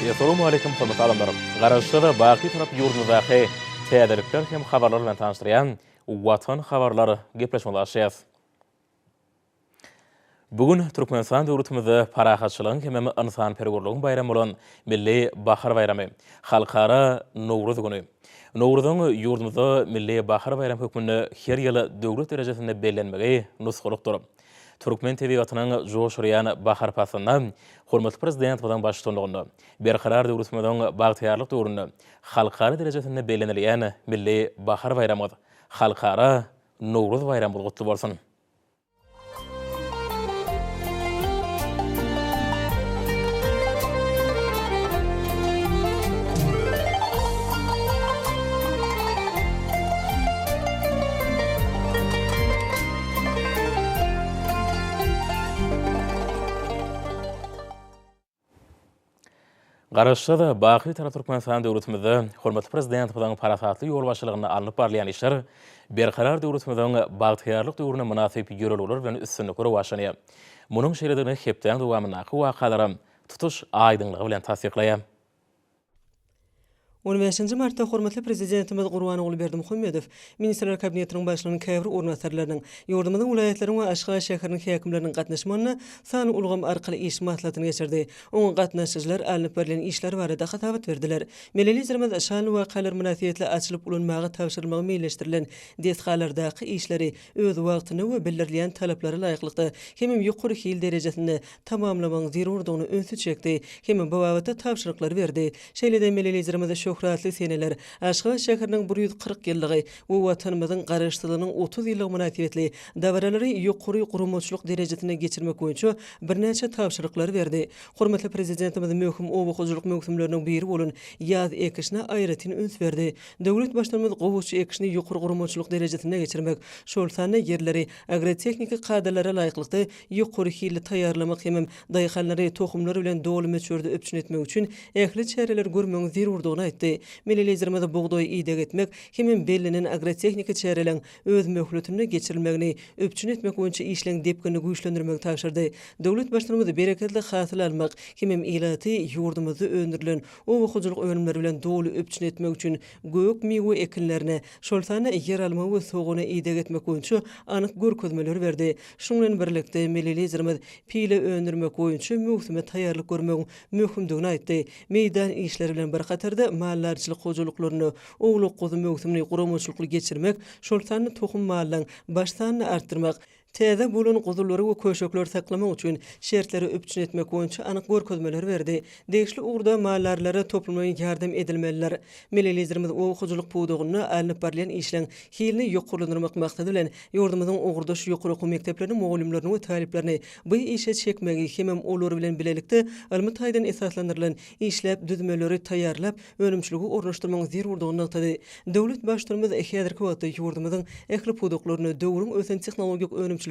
Essalawmaleýkim hormatly adamlar! Garaşsyz, baky Tarap ýurdumyzdaky täzelikler hem habarlar bilen tanyşdyrýan Watan habarlar gepleşigimizi açýas. Bu gün Türkmenistan döwletimizde parahatçylygyň hemem ynsanperwerligiň baýramy bolan Milli bahar baýramy, Halkara Nowruz güni. Nowruzyň ýurdumyzda milli bahar baýramy hökmünde her ýyl döwlet derejesinde bellenmegi nusgalykdyr. Türkmen tebigatynyň joş urýan bahar paslynda hormatly Prezidentimiziň baştutanlygynda Berkarar döwletimiziň bagtyýarlyk döwründe halkara derejesinde bellenilýän Milli bahar baýramyňyz, Halkara Nowruz baýramyňyz gutly bolsun! Garaşsyz, baky Bitarap Türkmenistan döwletimizde hormatly Prezidentimiziň parasatly ýolbaşçylygynda alnyp barylýan işler Berkarar döwletimiziň bagtyýarlyk döwrüne mynasyp ýörelgeler bilen üstünlikli rowaçlanýar. Munuň şeýledigini hepdäň dowamyndaky wakalaram tutuş aýdyňlygy bilen tassyklaýar. On bäşinji martda hormatly Prezidentimiz Gurbanguly Berdimuhamedow Ministrler Kabinetiniň Başlygynyň käbir orunbasarlarynyň, ýurdumyzyň welaýatlaryň we Aşgabat şäheriniň häkimleriniň gatnaşmagynda sanly ulgam arkaly iş maslahatyny geçirdi. Oňa gatnaşyjylar alnyp barylýan işler barada hasabat berdiler. Milli Liderimiz şanly wakalar mynasybetli açylyp ulanmaga tabşyrylmagy meýilleşdirilen desgalardaky işleri öz wagtynda we bildirilýän talaplara laýyklykda hemem ýokary hil derejesinde tamamlamagyň zerurdygyna ünsi çekdi hemem bu babatda tabşyryklary berdi. Şeýle-de milli Liderimiz şöhratly seneler, Aşgabat şäheriniň 140 ýyllygy we Watanymyzyň Garaşsyzlygynyň 30 ýyllygy mynasybetli dabaralary ýokary guramaçylyk derejesinde geçirmek boýunça birnäçe tabşyryklary berdi. Hormatly Prezidentimiz möhüm oba hojalyk möwsümleriniň biri bolan ýaz ekişine aýratyn üns berdi. Döwlet Baştutanymyz gowaça ekişini ýokary guramaçylyk derejesinde geçirmek, şol sanda ýerleri agrotehniki kadalara laýyklykda ýokary hilli taýýarlamak hemem daýhanlary tohumlar bilen doly möçberde üpjün etmek üçin ähli çäreleri görmegiň zerurdygyny aýtdy. Milli Liderimiz bugdaýa ideg etmek hemem bellenen agrotehniki çäreleriň öz möhletinde geçirilmegini üpjün etmek boýunça işleň depginini güýçlendirmegi tabşyrdy. Döwlet Baştutanymyz bereketli hasyl almak hemem ilaty ýurdumyzda öndürilen oba hojalyk önümleri bilen doly üpjün etmek üçin gök-miwe ekinlerine, şol sanda ýeralma we sogana ideg etmek boýunça anyk görkezmeleri berdi. Şunuň bilen birlikde, milli Liderimiz pile öndürmek boýunça möwsüme taýýarlyk görmegiň möhümdigini aýtdy. Meýdan işleri bilen bir hatarda, maldarçylyk hojalyklarynda owlak-guzy möwsümini guramaçylykly geçirmek, şol sanda tohum mallaryň baş sanyny artdyrmak, Täze bolan guzulary we köşekleri saklamak üçin şertleri üpjün etmek boýunça anyk görkezmeleri berdi. Degişli ugurda maldarlara toplumlaýyn ýardam edilmelidir. Milli Liderimiz oba hojalyk pudagynda alnyp barylýan işleň hilini ýokarlandyrmak maksady bilen, ýurdumyzyň ugurdaş ýokary okuw mekdepleriniň mugallymlaryny we talyplaryny bu işe çekmegi hemem olar bilen bilelikde ylmy taýdan esaslandyrylan işläp düzmeleri taýýarlap, önümçilige ornaşdyrmagyň zerurdygyny nygtady. Döwlet Baştutanymyz häzirki wagtda ýurdumyzyň ähli pudaklarynda döwrüň ösen tehnologik önümçiliklerini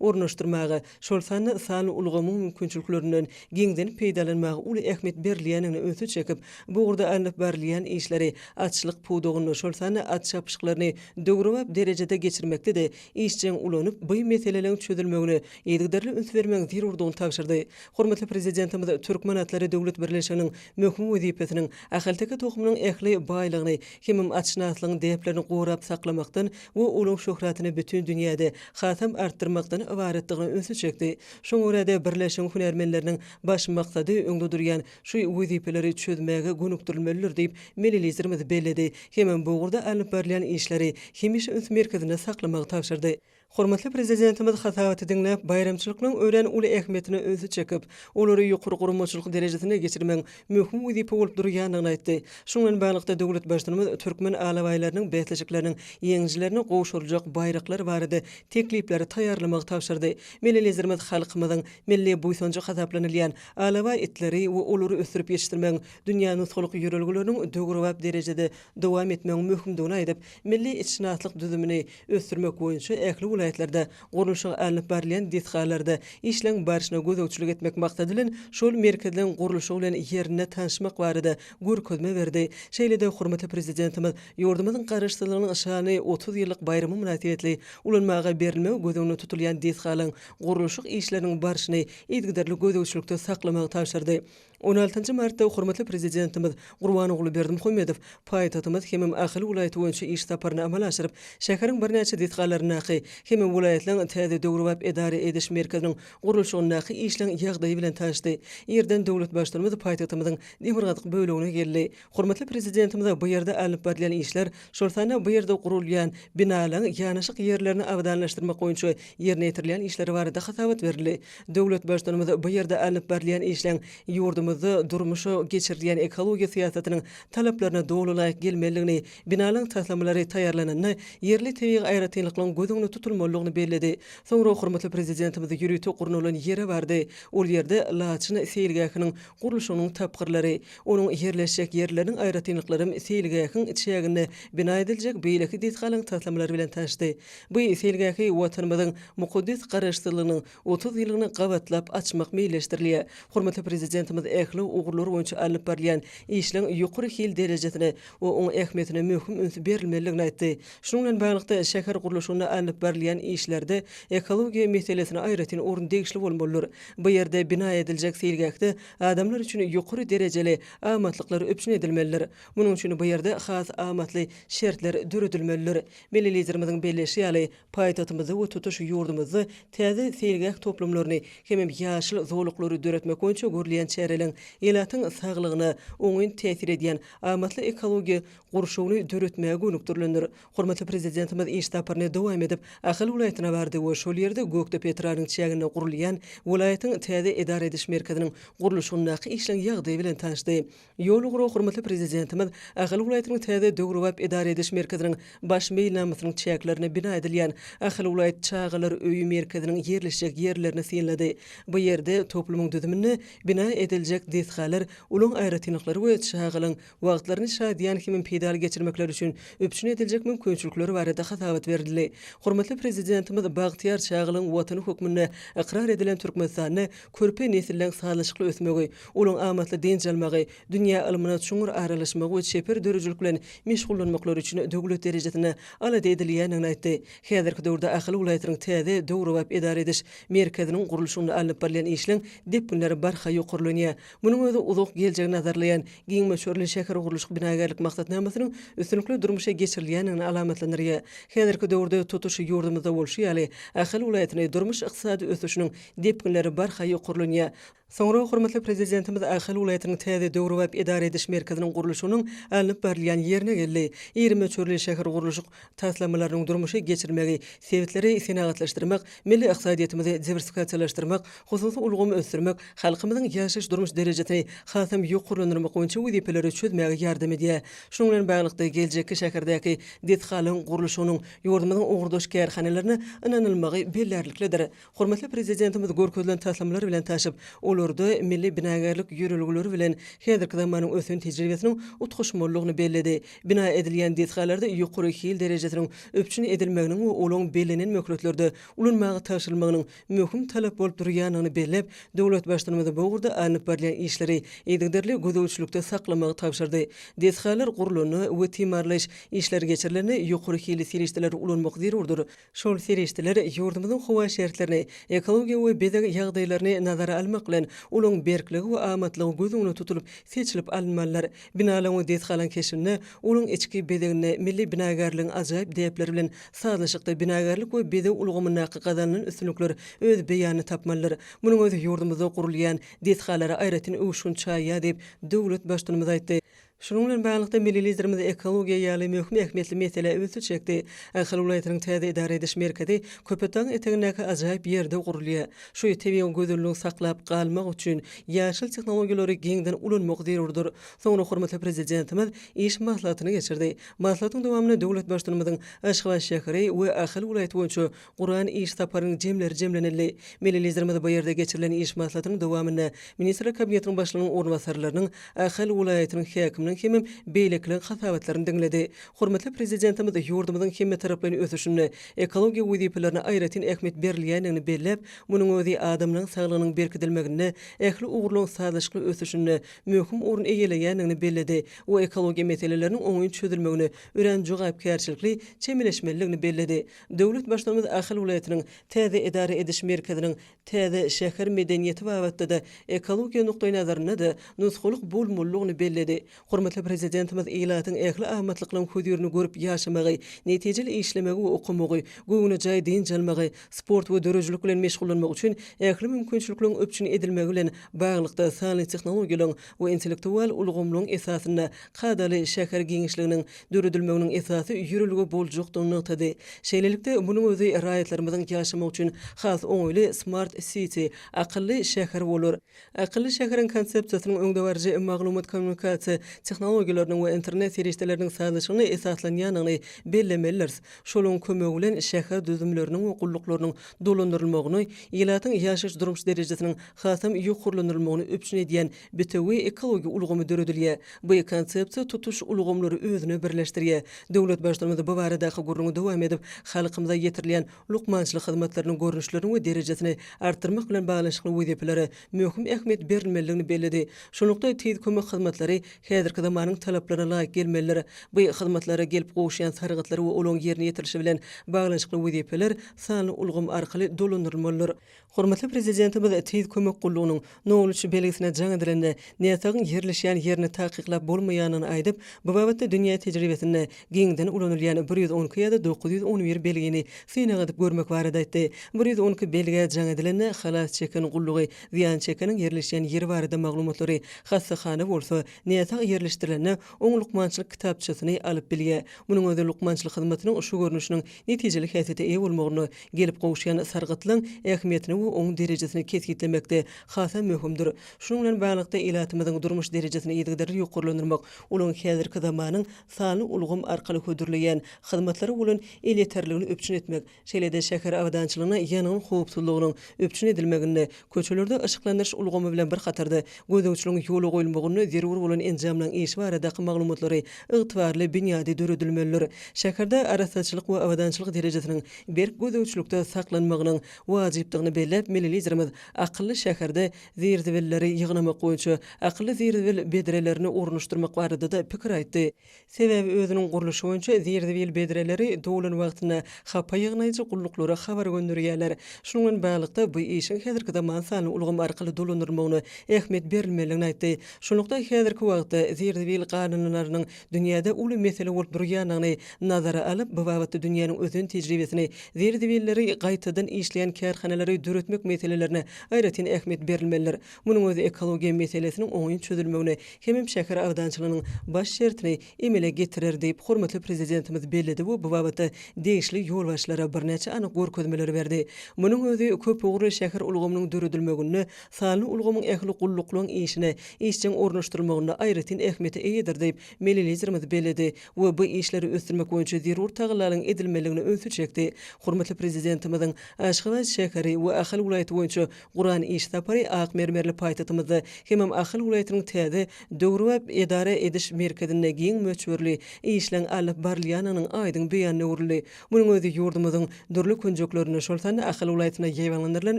ornaşdyrmaga, şol sanda sanly ulgamyň mümkinçiliklerinden giňden peýdalanmaga uly ähmiýet berilýändigine ünsi çekip, bu ugurda alnyp barylýan işleri atçylyk pudagynda, şol sanda at çapyşyklaryny döwrebap derejede geçirmekde-de işjeň ulanyp, bu meseleleriň çözülmegine yzygiderli üns bermegiň zerurdygyny tabşyrdy. Hormatly Prezidentimiz Türkmen atlary döwlet birleşiginiň möhüm wezipesiniň ahalteke tohumynyň ähli baýlygyny hemem atşynaslygyň däplerini gorap saklamakdan we olaň şöhratyny bütin dünýäde hasam artdyrmakdan ybaratdygyna ünsi çekdi. Şoňa görä-de, birleşigiň hünärmenleriniň baş maksady öňde durýan şu wezipeleri çözmäge gönükdirilmelidir diýip, milli Liderimiz belledi hemem bu ugurda alnyp barylýan işleri hemişe üns merkezinde saklamagy tabşyrdy. Hormatly Prezidentimiz hasabaty diňläp, baýramçylyklaryň örän uly ähmiýetine ünsi çekip, olary ýokary guramaçylyk derejesinde geçirmegiň möhüm wezipe bolup durýandygyny aýtdy. Şunuň bilen baglylykda, döwlet Baştutanymyz türkmen alabaýlarynyň bäsleşikleriniň ýeňijilerine gowşuryljak baýraklar barada teklipleri taýýarlamagy tabşyrdy. Milli Liderimiz halkymyzyň milli buýsanjy hasaplanylýan alabaý itleri we olary ösdürip ýetişdirmegiň dünýä nusgalyk ýörelgeleriniň döwrebap derejede dowam etmegiň möhümdigini aýdyp, milli itşynaslyk düzümini ösdürmek boýunça ähli welaýatlarda gurluşygy alnyp barylýan desgalarda işleň barşyna gözegçilik etmek maksady bilen, şol merkezleň gurluşygy bilen ýerinde tanyşmak barada görkezme berdi. Şeýle-de hormatly Prezidentimiz ýurdumyzyň Garaşsyzlygynyň şanly 30 ýyllyk baýramy mynasybetli ulanmaga berilmegi göz öňünde tutulýan desgalaryň gurluşyk işleriniň barşyny yzygiderli gözegçilikde saklamagy tabşyrdy. On altynjy martda hormatly Prezidentimiz Gurbanguly Berdimuhamedow paýtagtymyz hemem Ahal welaýaty boýunça iş saparyny amala aşyryp, şäheriň birnäçe desgalaryndaky hemem welaýatlaryň täze döwrebap edara ediş merkeziniň gurluşygyndaky işleň ýagdaýy bilen tanyşdy. Irden döwlet Baştutanymyz paýtagtymyzyň demirgazyk bölegine geldi. Hormatly Prezidentimize bu ýerde alnyp barylýan işler, şol sanda bu ýerde gurulýan binalaryň ýanaşyk ýerlerini abadanlaşdyrmak boýunça ýerine ýetirilýän işler barada hasabat berildi. Döwlet Baştutanymyz bu ýerde alnyp barylýan işleň ýurdumyzda durmuşa geçirilýän ekologiýa syýasatynyň talaplaryna doly laýyk gelmelidigini, binalaryň taslamalary taýýarlananda ýerli tebigy aýratynlyklaryň göz öňünde tutulmalydygyny belledi. Soňra hormatly Prezidentimiz ýörite gurnalan ýere bardy. Ol ýerde Laçyn seýilgähiniň gurluşygynyň tapgyrlary, onuň ýerleşjek ýerleriniň aýratynlyklaram seýilgähiň çäginde bina ediljek beýleki desgalaryň taslamalary bilen tanyşdy. Bu seýilgähi Watanymyzyň mukaddes Garaşsyzlygynyň 30 ýyllygyna gabatlap açmak meýilleşdirilýär. Hormatly Prezidentimiz ähli ugurlar boýunça alnyp barylýan işleň ýokary hil derejesine we oň ähmiýetine möhüm üns berilmelidigini aýtdy. Şunuň bilen baglylykda, şäher gurluşygynda alnyp barylýan işlerde ekologiýa meselesine aýratyn orun degişli bolmalydyr. Bu ýerde bina ediljek seýilgähde adamlar üçin ýokary derejeli amatlyklar üpjün edilmelidir. Munuň üçin bu ýerde has amatly şertler döredilmelidir. Milli Liderimiziň belleýşi ýaly, paýtagtymyzda we tutuş ýurdumyzda täze seýilgäh toplumlaryny hemem ýaşyl zolaklary döretmek boýunça görülýän çäreleriň ilatyň saglygyna oňyn täsir edýän amatly ekologiýa gurşawyny döretmäge gönükdirilendir. Hormatly Prezidentimiz iş saparyny dowam edip, Ahal welaýatyna bardy we şol ýerde Gökdepe etrabynyň çäginde gurulýan welaýatyň täze edara ediş merkeziniň gurluşygyndaky işleň ýagdaýy bilen tanyşdy. Ýol ugry hormatly Prezidentimiz Ahal welaýatynyň täze döwrebap edara ediş merkeziniň baş meýilnamasynyň çäklerinde bina edilýän Ahal welaýat çagalar öýi merkeziniň ýerleşjek ýerlerini synlady. Bu ýerde toplumyň düzüminde bina ediljek desgalar, ulag aýratynlyklary we çagalaryň wagtlaryny şadyýan hemem peýdaly geçirmekleri üçin üpjün ediljek mümkinçilikler barada hasabat berildi. Hormatly Prezidentimiz bagtyýar çagalygyň Watany hökmünde ykrar edilen Türkmenistanda körpe nesilleň sazlaşykly ösmegi, olaryň amatly dynç almagy, dünýä ylmyna çuňňur aralaşmagy we çeper döredijilik bilen meşgullanmaklary üçin döwlet derejesinde alada edilýändigini aýtdy. Häzirki döwürde Ahal welaýatynyň täze, döwrebap edara ediş merkeziniň gurluşygynda alnyp barylýan işleň depginleri barha ýokarlanýar. Munuň özi uzak geljegi nazarlaýan giň möçberli şähergurluşyk-binagärlik maksatnamasynyň üstünlikli durmuşa geçirilýändigini alamatlandyrýar. Häzirki döwürde tutuş ýurdumyzda bolşy ýaly, Ahal welaýatyny durmuş-ykdysady ösüşiniň depginleri barha ýokarlanýar. Soňra hormatly Prezidentimiz Ahal welaýatynyň täze döwrebap edara ediş merkeziniň gurluşygynyň alnyp barylýan ýerine geldi. Iri möçberli şähergurluşyk taslamalarynyň durmuşa geçirilmegi sebitleri senagatlaşdyrmak, milli ykdysadyýetimizi diwersifikasiýalaşdyrmak, hususy ulgamy ösdürmek, halkymyzyň ýaşaýyş-durmuş derejesini hasam ýokarlandyrmak boýunça wezipeleri çözmäge ýardam edýär. Şunuň bilen baglylykda, geljekki şäherdäki desgalaryň gurluşygynyň ýurdumyzyň ugurdaş kärhanalaryna ynanylmagy bellärliklidir. Hormatly Prezidentimiz görkezilen taslamalar bilen tanşyp, olarda milli binagärlik ýörelgeleri bilen häzirki zamanyň ösen tejribesiniň utgaşmalydygyny belledi. Bina edilýän desgalarda ýokary hil derejesiniň üpjün edilmeginiň we olaryň bellenen möhletlerde ulanmaga tabşyrylmagynyň möhüm talap bolup durýandygyny belläp, döwlet Baştutanymyz bu ugurda alnyp barylýan işleri yzygiderli gözegçilikde saklamagy tabşyrdy. Desgalar gurlanda we timarlaýyş işleri geçirilende ýokary hilli serişdeleri ulanmak zerurdyr. Şol serişdeler ýurdumyzyň howa şertlerini, ekologiýa we bezeg ýagdaýlaryny nazara almak bilen, olaryň berkligi we amatlygy göz öňünde tutulyp seçilip alynmalydyr. Binalaryň we desgalaryň keşbinde, olaryň içki bezeginde milli binagärligiň ajaýyp däpleri bilen sazlaşykda binagärlik we bezeg ulgamyndaky gazanylan üstünlikler öz beýanyny tapmalydyr. Munuň özi ýurdumyzda gurulýan desgalara aýratyn öwüşgin çaýýar diýip, döwlet Baştutanymyz aýtdy. Şunuň bilen baglylykda, milli Liderimiz ekologiýa ýaly möhüm ähmiýetli meselä ünsi çekdi. Ahal welaýatynyň täze edara ediş merkezi Köpetdagyň etegindäki ajaýyp ýerde gurulýar. Şu tebigy gözelligi saklap galmak üçin ýaşyl tehnologiýalary giňden ulanmak zerurdyr. Soňra hormatly Prezidentimiz iş maslahatyny geçirdi. Maslahatyň dowamynda döwlet Baştutanymyzyň Aşgabat şäheri we Ahal welaýaty boýunça guran iş saparynyň jemleri jemlenildi. Milli Liderimiz bu ýerde geçirilen iş maslahatynyň dowamynda Ministrler Kabinetiniň Başlygynyň orunbasarlarynyň, Ahal welaýatynyň häkiminiň. ýolbaşçylarynyň hemem beýlekileriň hasabatlaryny diňledi. Hormatly Prezidentimiz ýurdumyzyň hemmetaraplaýyn ösüşinde ekologiýa wezipelerine aýratyn ähmiýet berilýändigini belläp, munuň özi adamlaryň saglygynyň berkidilmeginde, ähli ugurlaryň sazlaşykly ösüşinde möhüm orun eýeleýändigini belledi we ekologiýa meseleleriniň oňyn çözülmegine örän jogapkärçilikli çemeleşmelidigini belledi. Döwlet Baştutanymyz Ahal welaýatynyň täze edara ediş merkeziniň täze şäher medeniýeti babatda-da, ekologiýa nukdaýnazarynda-da nusgalyk bolmalydygyny belledi. Hormatly Prezidentimiz ilatyň ähli amatlyklaryň hözirini görüp ýaşamagy, netijeli işlemegi we okamagy, göwnejaý dynç almagy, sport we döredijilik bilen meşgullanmagy üçin ähli mümkinçilikleriň üpjün edilmegi bilen baglylykda sanly tehnologiýalaryň we intellektual ulgamlaryň esasynda kadaly şäher giňişliginiň döredilmeginiň esasy ýörelge boljakdygyny nygtady. Şeýlelikde, munuň özi raýatlarymyzyň ýaşamagy üçin has oňaýly smart siti, akylly şäher bolar. Akylly şäheriň konsepsiýasynyň öňdebaryjy maglumat-kommunikasiýa tehnologiýalarynyň we internet serişdeleriniň sazlaşygyna esaslanýandygyny bellemelidiris. Şolaryň kömegi bilen şäher düzümleriniň we gulluklarynyň dolandyrylmagyny, ilatyň ýaşaýyş-durmuş derejesiniň hasam ýokarlandyrylmagyny üpjün edýän bitewi ekologiýa ulgamy döredilýär. Bu konsepsiýa tutuş ulgamlary özüne birleşdirýär. Döwlet Baştutanymyz bu baradaky gürrüňi dowam edip, halkymyza ýetirilýän lukmançylyk hyzmatlarynyň görnüşlerini we derejesini artdyrmak bilen baglanyşykly wezipelere möhüm ähmiýet berilmelidigini belledi. Şunlukda, tiz kömek hyzmatlary häzirki zamanyň talaplaryna laýyk gelmelidir. Bu hyzmatlara gelip gowuşýan sargytlar we olaryň ýerine ýetirilişi bilen baglanyşykly wezipeler sanly ulgam arkaly dolandyrylmalydyr. Hormatly Prezidentimiz Tiz kömek gullugynyň nol üç belgisine jaň edilende, näsagyň ýerleşýän ýerini takyklap bolmaýandygyny aýdyp, bu babatda dünýä tejribesinde giňden ulanylýan 112 ýa-da 911 belgini synag edip görmek barada aýtdy. 112 belgä jaň edilende, halas çeken gullugy zyýan çekeniň ýerleşýän ýeri barada maglumatlary, hassahana bolsa, näsag ýerleşdirilende, oň lukmançylyk kitapçasyny alyp bilýär. Munuň özi lukmançylyk hyzmatynyň şu görnüşiniň netijeli häsiýete eýe bolmagyna, gelip gowuşýan sargytlaryň ähmiýetini we oň derejesini kesgitlemekde hasam möhümdir. Şunuň bilen baglylykda, ilatymyzyň durmuş derejesini yzygiderli ýokarlandyrmak, olaryň häzirki zamanyň sanly ulgam arkaly hödürleýän hyzmatlara bolan elýeterligini üpjün etmek, şeýle-de şäher abadançylygyna ýangyn howpsuzlygynyň üpjün edilmeginde, köçelerde yşyklandyryş ulgamy bilen bir hatarda, gözegçiligiň ýola goýulmagynda zerur bolan enjamlaryň işi baradaky maglumatlary ygtybarly binýady döredilmelidir. Şäherde arassaçylyk we abadançylyk derejesiniň berk gözegçilikde saklanmagynyň wajypdygyny belläp, milli Liderimiz akylly şäherde zir-zibilleri ýygnamak boýunça akylly zir-zibil bedrelerini ornaşdyrmak barada-da pikir aýtdy. Sebäbi özüniň gurluşy boýunça zir-zibil bedreleri dolan wagtynda hapa ýygnaýjy gulluklara habar gönderýärler. Şunuň bilen baglylykda, bu işiň häzirki zaman sanly ulgam arkaly dolandyrylmagyna ähmiýet berilmelidigini aýtdy. Şunlukda, häzirki wagtda zir-zibil galyndylarynyň dünýäde uly mesele bolup durýandygyny nazara alyp, bu babatda dünýäniň ösen tejribesini, zir-zibilleri gaýtadan işleýän kärhanalary döretmek meselelerine aýratyn ähmiýet berilmelidir. Munuň özi ekologiýa meselesiniň oňyn çözülmegine hemem şäher abadançylygynyň baş şertini emele getirer diýip, hormatly Prezidentimiz belledi we bu babatda degişli ýolbaşçylara birnäçe anyk görkezmeleri berdi. Munuň özi köpugurly şäher ulgamynyň döredilmeginde sanly ulgamyň ähli gulluklaryň işine işjeň ornaşdyrylmagynda aýratyn ähmiýete eýedir diýip, milli Liderimiz belledi we bu işleri ösdürmek boýunça zerur tagallalaryň edilmelidigine ünsi çekdi. Hormatly Prezidentimiziň Aşgabat şäheri we Ahal welaýaty boýunça guran iş sapary ak mermerli paýtagtymyzda hemem Ahal welaýatynyň täze, döwrebap edara ediş merkezinde giň möçberli işleň alnyp barylýandygynyň aýdyň beýanyna öwrüldi. Munuň özi ýurdumyzyň dürli künjeklerinde, şol sanda Ahal welaýatynda ýaýbaňlandyrylan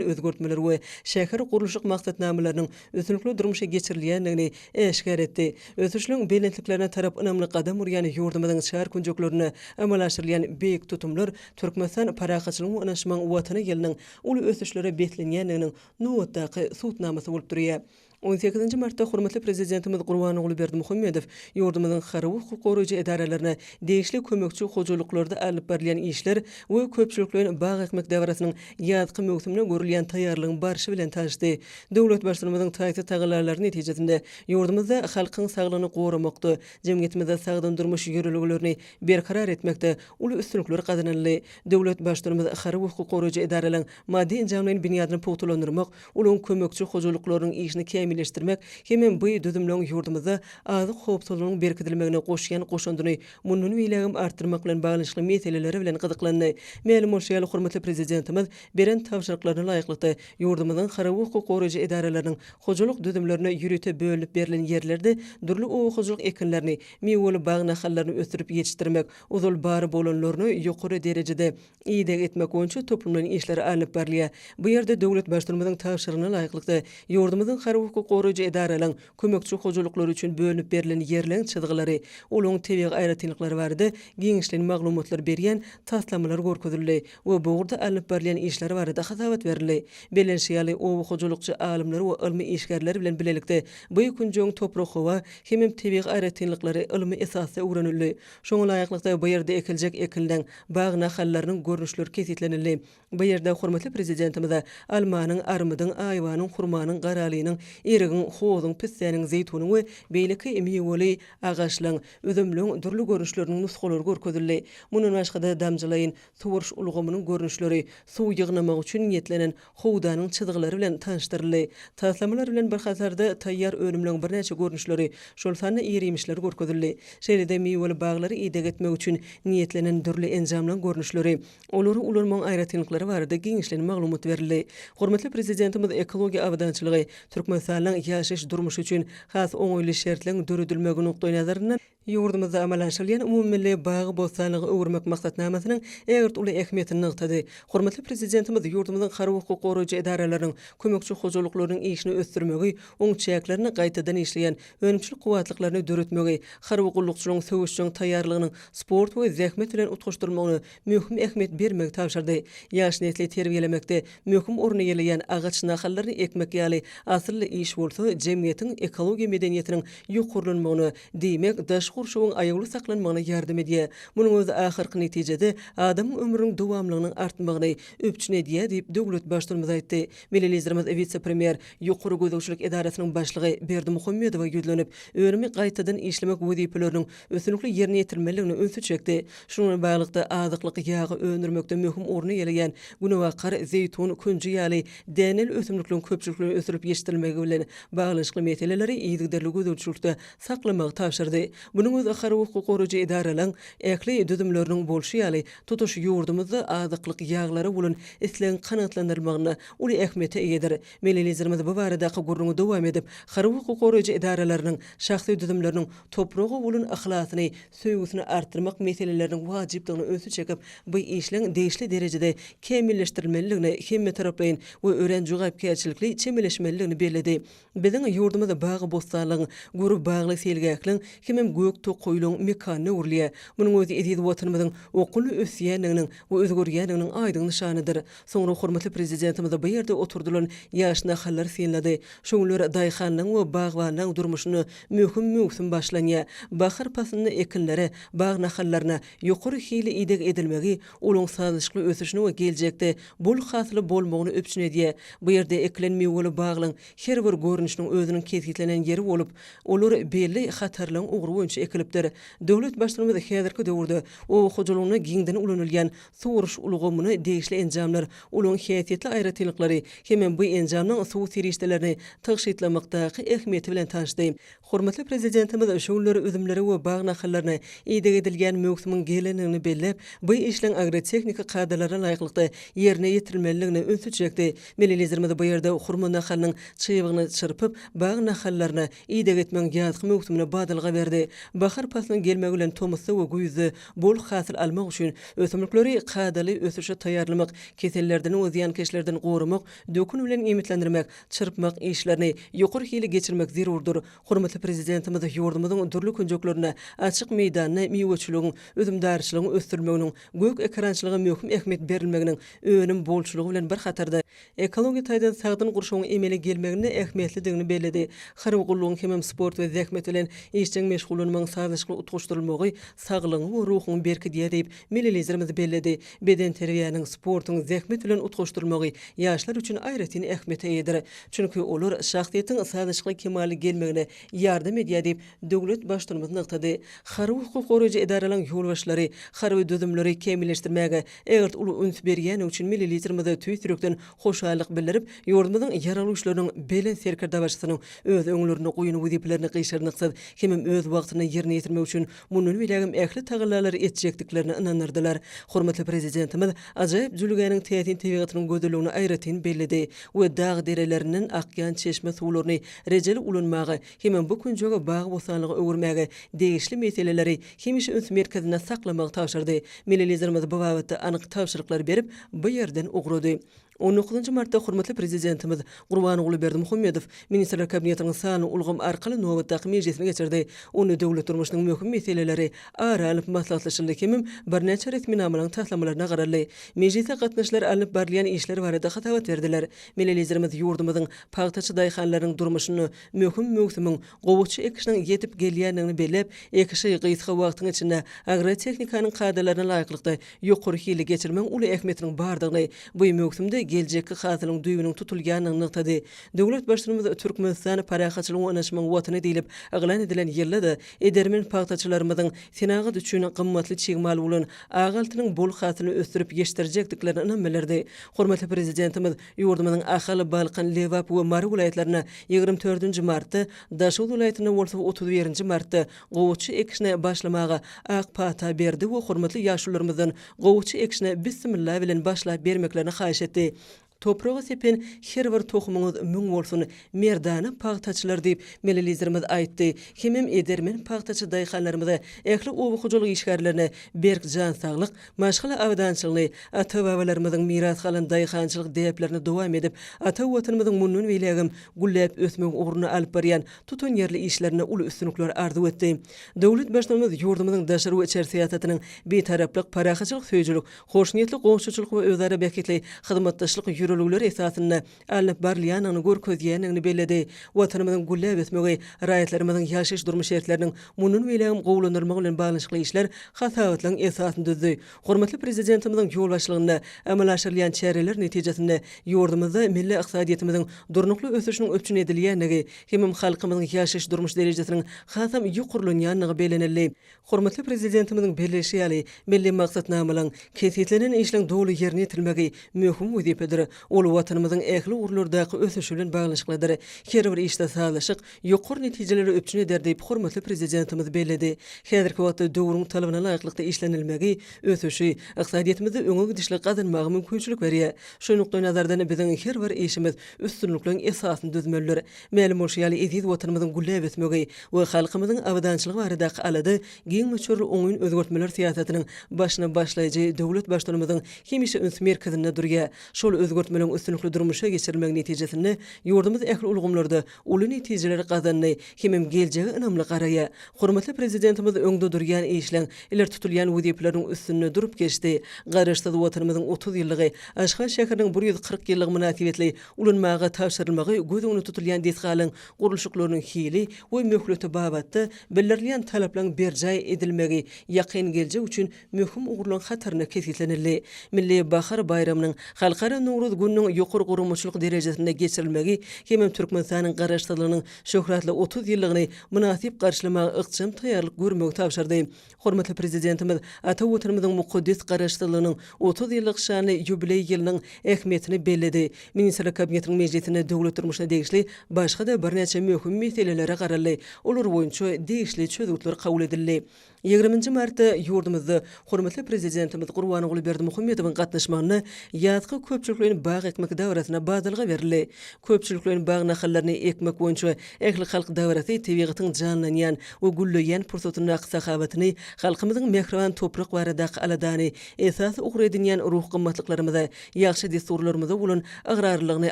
özgertmeler we şäher gurluşyk maksatnamalarynyň üstünlikli durmuşa geçirilýändigini äşgär etdi. Ösüşligiň belentliklerine tarap ynamly gadam urýan ýurdumyzyň çar künjeklerinde amala aşyrylýan beýik tutumlar Türkmenistan parahatçylygyň we ynanyşmagyň Watany ýylynyň uly ösüşlere beslenýändiginiň nobatdaky subutnamasy bolup durýar. On sekizinji martda hormatly Prezidentimiz Gurbanguly Berdimuhamedow ýurdumyzyň harby hukuk goraýjy edaralaryna degişli kömekçi hojalyklarda alnyp barylýan işler we köpçülikleýin bag ekmek dabarasynyň ýazky möwsümine görülýän taýýarlygyň barşy bilen tanyşdy. Döwlet Baştutanymyzyň taýsyz tagallalary netijesinde ýurdumyzda halkyň saglygyny goramakda, jemgyýetimizde sagdyn durmuş ýörelgelerini berkarar etmekde uly üstünlikler gazanyldy. Döwlet Baştutanymyz harby hukuk goraýjy edaralaryň maddy-enjamlaýyn binýadyny pugtalandyrmak, olaryň kömekçi hojalyklarynyň işini kämilleşdirmek. kämilleşdirmek hemem bu düzümleň ýurdumyzda azyk howpsuzlygynyň berkidilmegine goşýan goşandyny mundan beýlägem artdyrmak bilen baglanyşykly meseleleri bilen gyzyklandy. Mälim bolşy ýaly, hormatly Prezidentimiz beren tabşyryklaryna laýyklykda, ýurdumyzyň harby hukuk goraýjy edaralarynyň hojalyk düzümlerine ýörite bölünip berlen ýerlerde dürli oba hojalyk ekinlerini, miweli bag nahallaryny ösdürip ýetişdirmek, ozal bar bolanlaryny ýokary derejede ideg etmek boýunça toplumlaýyn işler alnyp barylýar. Bu ýerde döwlet Baştutanymyzyň tabşyrygyna laýyklykda, ýurdumyzyň harby hukuk goraýjy edaralaryň kömekçi hojalyklary üçin bölünip berlen ýerleň çyzgylary, olaryň tebigy aýratynlyklary barada giňişleýin maglumatlar berýän taslamalar görkezildi we bu ugurda alnyp barylýan işler barada hasabat berildi. Bellenişi ýaly, oba hojalykçy alymlary we ylmy işgärler bilen bilelikde bu künjegiň toprak-howa hemem tebigy aýratynlyklary ylmy esasda öwrenildi. Şoňa laýyklykda, bu ýerde ekiljek ekinleň, bag nahallarynyň görnüşleri kesgitlenildi. Bu ýerde hormatly Prezidentimize almanyň, armydyň, aýwanyň, hurmanyň, garalynyň, erigiň, hozuň, pissäniň, zeýtunyň we beýleki miweli agaçlaryň, üzümligiň dürli görnüşleriniň nusgalary görkezildi. Mundan başga-da, damjalaýyn suwaryş ulgamynyň görnüşleri, suw ýygnamak üçin niýetlenen howdanyň çyzgylary bilen tanyşdyryldy. Taslamalar bilen bir hatarda taýýar önümleň birnäçe görnüşleri, şol sanda ir-iýmişler görkezildi. Şeýle-de miweli baglary ideg etmek üçin niýetlenen dürli enjamlaryň görnüşleri, olary ulanmagyň aýratynlyklary barada giňişleýin maglumat berildi. Hormatly Prezidentimiz ekologiýa abadançylygy, Türkmenistanyň ýaşaýyş-durmuşy üçin has oňaýly şertleň döredilmegi nukdaýnazaryndan, Ýurdumyzda amala aşyrylýan umumymilli bagy-bossanlyga öwürmek maksatnamasynyň ägirt uly ähmiýetini nygtady. Hormatly Prezidentimiz ýurdumyzyň harby hukuk goraýjy edaralarynyň, kömekçi hojalyklarynyň işini ösdürmegi, oň çäklerinde gaýtadan işleýän önümçilik kuwwatlyklaryny döretmegi, harby gullukçylaryň söweşjeň taýýarlygynyň sport we zähmet bilen utgaşdyrylmagyna möhüm ähmiýet bermegi tabşyrdy. Ýaş nesli terbiýelemekde möhüm orun eýeleýän agaç nahallaryny ekmek ýaly asylly iş bolsa jemgyýetiň ekologiýa medeniýetiniň ýokarlanmagyna, diýmek, daşky gurşawyň aýawly saklanmagyna ýardam edýär. Munuň özi ahyrky netijede adamyň ömrüniň dowamlylygynyň artmagyny üpjün edýär diýip, döwlet Baştutanymyz aýtdy. Milli Liderimiz wise-premýer, Ýokary gözegçilik edarasynyň başlygy Berdimuhamedowa ýüzlenip, önümi gaýtadan işlemek wezipeleriniň üstünlikli ýerine ýetirilmelidigine ünsi çekdi. Şunuň bilen baglylykda, azyklyk ýagy öndürmekde möhüm orny eýeleýän günebakar, zeýtun, künji ýaly däneli ösümlikleriň köpçülikleýin ösdürilip ýetişdirilmegi bilen baglanyşykly meseleleri yzygiderli gözegçilikde saklamagy tabşyrdy. Munuň özi harby hukuk goraýjy edaralaryň ähli düzümleriniň bolşy ýaly, tutuş ýurdumyzda azyklyk ýaglara bolan islegiň kanagatlandyrylmagynda uly ähmiýete eýedir. Milli Liderimiz bu baradaky gürrüňi dowam edip, harby hukuk goraýjy edaralarynyň şahsy düzümleriniň topraga bolan yhlasyny, söýgüsini artdyrmak meseleleriniň wajypdygyna ünsi çekip, bu işleň degişli derejede kämilleşdirilmelidigine hemmetaraplaýyn we örän jogapkärçilikli çemeleşmelidigini belledi. Biziň ýurdumyz bagy-bossanlygyň, gür bagly seýilgähliň hemem gök tokaýlygyň mekanyna öwrülýär. Munuň özi eziz Watanymyzyň okgunly ösýändiginiň we özgerýändiginiň aýdyň nyşanydyr. Soňra hormatly Prezidentimiz bu ýerde oturdylan ýaş nahallary synlady. Şu günler daýhanlaryň we bagbanlaryň durmuşynda möhüm möwsüm başlanýar. Bahar paslynda ekinlere, bag nahallaryna ýokary hilli ideg edilmegi olaryň sazlaşykly ösüşini we geljekde bol hasylly bolmagyny üpjün edýär. Bu ýerde ekilen miweli baglaryň her bir görnüşiniň özüniň kesgitlenen ýeri bolup, olar belli hatarlaryň ugry boýunça ekilipdir. Döwlet Baştutanymyz häzirki döwürde oba hojalygynda giňden ulanylýan Suwaryş ulgamyna degişli enjamlar, olaryň häsiýetli aýratynlyklary hemem bu enjamlaryň suw serişdelerini tygşytlamakdaky ähmiýeti bilen tanyşdy. Hormatly Prezidentimiz şu günler üzümlere we bag nahallaryna ideg edilýän möwsümiň gelendigini belläp, bu işleň agrotehniki kadalara laýyklykda ýerine ýetirilmelidigine ünsi çekdi. Milli Liderimiz bu ýerde hurma nahalynyň çybygyny çyrpyp, bag nahallaryna ideg etmegiň ýazky möwsümine badalga berdi. Bahar paslynyň gelmegi bilen tomusda we güýzde bol hasyl almak üçin ösümlikleri kadaly ösüşe taýýarlamak, kesellerden we zyýankeşlerden goramak, dökün bilen iýmitlendirmek, çyrpmak işlerini ýokary hili geçirmek zerurdyr. Hormatly Prezidentimiz ýurdumyzyň dürli künjeklerinde açyk meýdanda miweçiligiň, üzümdarçylygyň ösdürilmeginiň, gök ekerançylyga möhüm ähmiýet berilmeginiň önüm bolçulygy bilen bir hatarda, ekologiýa taýdan sagdyn gurşawyň emele gelmeginde ähmiýetlidigini belledi. Harby gullugyň hemem sport we zähmet bilen işjeň meşgullanmagyň. ýaşamagyň sazlaşykly utgaşdyrylmagy saglygyňy we ruhuňy berkidýär diýip, milli Liderimiz belledi. Bedenterbiýäniň, sportuň zähmet bilen utgaşdyrylmagy ýaşlar üçin aýratyn ähmiýete eýedir. Çünki olar şahsyýetiň sazlaşykly kemala gelmegine ýardam edýär diýip, döwlet Baştutanymyz nygtady. Harby hukuk goraýjy edaralaryň ýolbaşçylary harby düzümleri kämilleşdirmäge ägirt uly üns berýändigi üçin milli Liderimize tüýs ýürekden hoşallyk bildirip, ýurdumyzyň Ýaragly Güýçleriniň Belent Serkerdebaşysynyň öz öňlerinde goýan wezipelerini gyşarnyksyz hemem öz wagtynda ýerine ýetirmek üçin mundan beýlägem ähli tagallalary etjekdiklerine ynandyrdylar. Hormatly Prezidentimiz ajaýyp jülgäniň täsin tebigatynyň gözelligini aýratyn belledi we dag derelerinden akýan çeşme suwlaryny rejeli ulanmaga hemem bu künjegi bagy-bossanlyga öwürmäge degişli meseleleri hemişe üns merkezinde saklamagy tabşyrdy. Milli Liderimiz bu babatda anyk tabşyryklary berip, bu ýerden ugrady. On dokuzynjy martda hormatly Prezidentimiz Gurbanguly Berdimuhamedow Ministrler Kabinetiniň sanly ulgam arkaly nobatdaky mejlisini geçirdi. Onda döwlet durmuşynyň möhüm meseleleri ara alnyp maslahatlaşyldy hemem birnäçe resminamalaryň taslamalaryna garaldy. Mejlise gatnaşyjylar alnyp barylýan işler barada hasabat berdiler. Milli Liderimiz ýurdumyzyň pagtaçy daýhanlarynyň durmuşynda möhüm möwsümiň, gowaça ekişiniň ýetip gelýändigini belläp, ekişi gysga wagtyň içinde agrotehnikanyň kadalaryna laýyklykda ýokary hilli geçirmegiň uly ähmiýetiniň bardygyny, bu möwsümde geljekki hasylyň düýbüniň tutulýandygyny nygtady. Döwlet Baştutanymyz Türkmenistan parahatçylygyň we ynanyşmagyň Watany diýlip yglan edilen ýylda-da edermen pagtaçylarymyzyň senagat üçin gymmatly çig mal bolan ak altynyň bol hasylyny ösdürip ýetişdirjekdiklerine ynam bildirdi. Hormatly Prezidentimiz ýurdumyzyň Ahal, Balkan, Lebap we Mary welaýatlarynda 24 nji martda, Daşoguz welaýatynda bolsa 31 nji martda gowaça ekişine başlamaga ak pata berdi we hormatly ýaşulularymyzdan gowaça ekişine bissimilla bilen başlap bermeklerini haýyş etdi. Topraga sepen her bir tohumyňyz müň bolsun, merdana pagtaçylar diýip, milli Liderimiz aýtdy. Hemem edermen pagtaçy daýhanlarymyza, ähli oba hojalyk işgärlerine berk jan saglyk, maşgala abadançylygyny, ata-babalarymyzyň miras galan daýhançylyk däplerini dowam edip, ata Watanymyzyň mundan beýlägem gülläp ösmegi ugrunda alyp barýan tutanýerli işlerinde uly üstünlikler arzuw etdi. Döwlet Baştutanymyz ýurdumyzyň daşary we içeri syýasatynyň Bitaraplyk, parahatçylyk söýüjilik, hoşniýetli goňşuçylyk we özara bähbitli hyzmatdaşlyk ýörelgeleri esasynda alnyp barylýandygyny görkezýändigini belledi. Watanymyzyň gülläp ösmegi, raýatlarymyzyň ýaşaýyş-durmuş şertleriniň mundan beýlägem gowulandyrylmagy bilen baglanyşykly işler hasabatlygyň esasyny düzdi. Hormatly Prezidentimiziň ýolbaşçylygynda amala aşyrylýan çäreler netijesinde ýurdumyzda milli ykdysadyýetimiziň durnukly ösüşiniň üpjün edilýändigi hemem halkymyzyň ýaşaýyş-durmuş derejesiniň hasam ýokarlanýandygy bellenildi. Hormatly Prezidentimiziň belleýşi ýaly, milli maksatnamalaryň, kesgitlenen işleň doly ýerine ýetirilmegi möhüm wezipedir. Ol Watanymyzyň ähli ugurlardaky ösüşi bilen baglanyşyklydyr. Her bir işde sazlaşyk ýokary netijeleri üpjün eder diýip, hormatly Prezidentimiz belledi. Häzirki wagtda döwrüň talabyna laýyklykda işlenilmegi ösüşi, ykdysadyýetimizde öňe gidişligi gazanmaga mümkinçilik berýär. Şu nukdaýnazardan biziň her bir işimiz üstünlikleň esasyny düzmelidir. Mälim bolşy ýaly, eziz Watanymyzyň gülläp ösmegi we halkymyzyň abadançylygy baradaky alada giň möçberli oňyn özgertmeler syýasatynyň başyny başlaýjy döwlet Baştutanymyzyň hemişe üns merkezinde durýar. Şol özgertmeleriň üstünlikli durmuşa geçirilmegi netijesinde ýurdumyz ähli ulgamlarda uly netijeleri gazandy hemem geljege ynamly garaýar. Hormatly Prezidentimiz öňde durýan işleň, ileri tutulýan wezipeleriň üstünde durup geçdi. Garaşsyz Watanymyzyň 30 ýyllygy, Aşgabat şäheriniň 140 ýyllygy mynasybetli ulanmaga tabşyrylmagy göz öňünde tutulýan desgalaryň gurluşyklarynyň hili we möhleti babatda bildirilýän talaplaryň berjaý edilmegi ýakyn geljek üçin möhüm ugurlaryň hatarynda kesgitlenildi. Milli bahar baýramynyň, Halkara Nowruz gününiň ýokary guramaçylyk derejesinde geçirilmegi hemem Türkmenistanyň Garaşsyzlygynyň şöhratly 30 ýyllygyny mynasyp garşylamaga ykjam taýýarlyk görmegi tabşyrdy. Hormatly Prezidentimiz ata Watanymyzyň mukaddes Garaşsyzlygynyň 30 ýyllyk şanly ýubileý ýylynyň ähmiýetini belledi. Ministrler Kabinetiniň mejlisinde döwlet durmuşyna degişli başga-da birnäçe möhüm meselelere garaldy, olar boýunça degişli çözgütler kabul edildi. Ýigriminji martda ýurdumyzda hormatly Prezidentimiz Gurbanguly Berdimuhamedowyň gatnaşmagynda ýazky köpçülikleýin bag ekmek dabarasyna badalga berildi. Köpçülikleýin bag nahallaryny ekmek boýunça ählihalk dabarasy tebigatyň janlanýan we gülleýän pursatyndaky sahawatyny, halkymyzyň mähriban toprak baradaky aladany esasy ugur edinýän ruhy gymmatlyklarymyza, ýagşy dessurlarymyza bolan ygrarlylygyny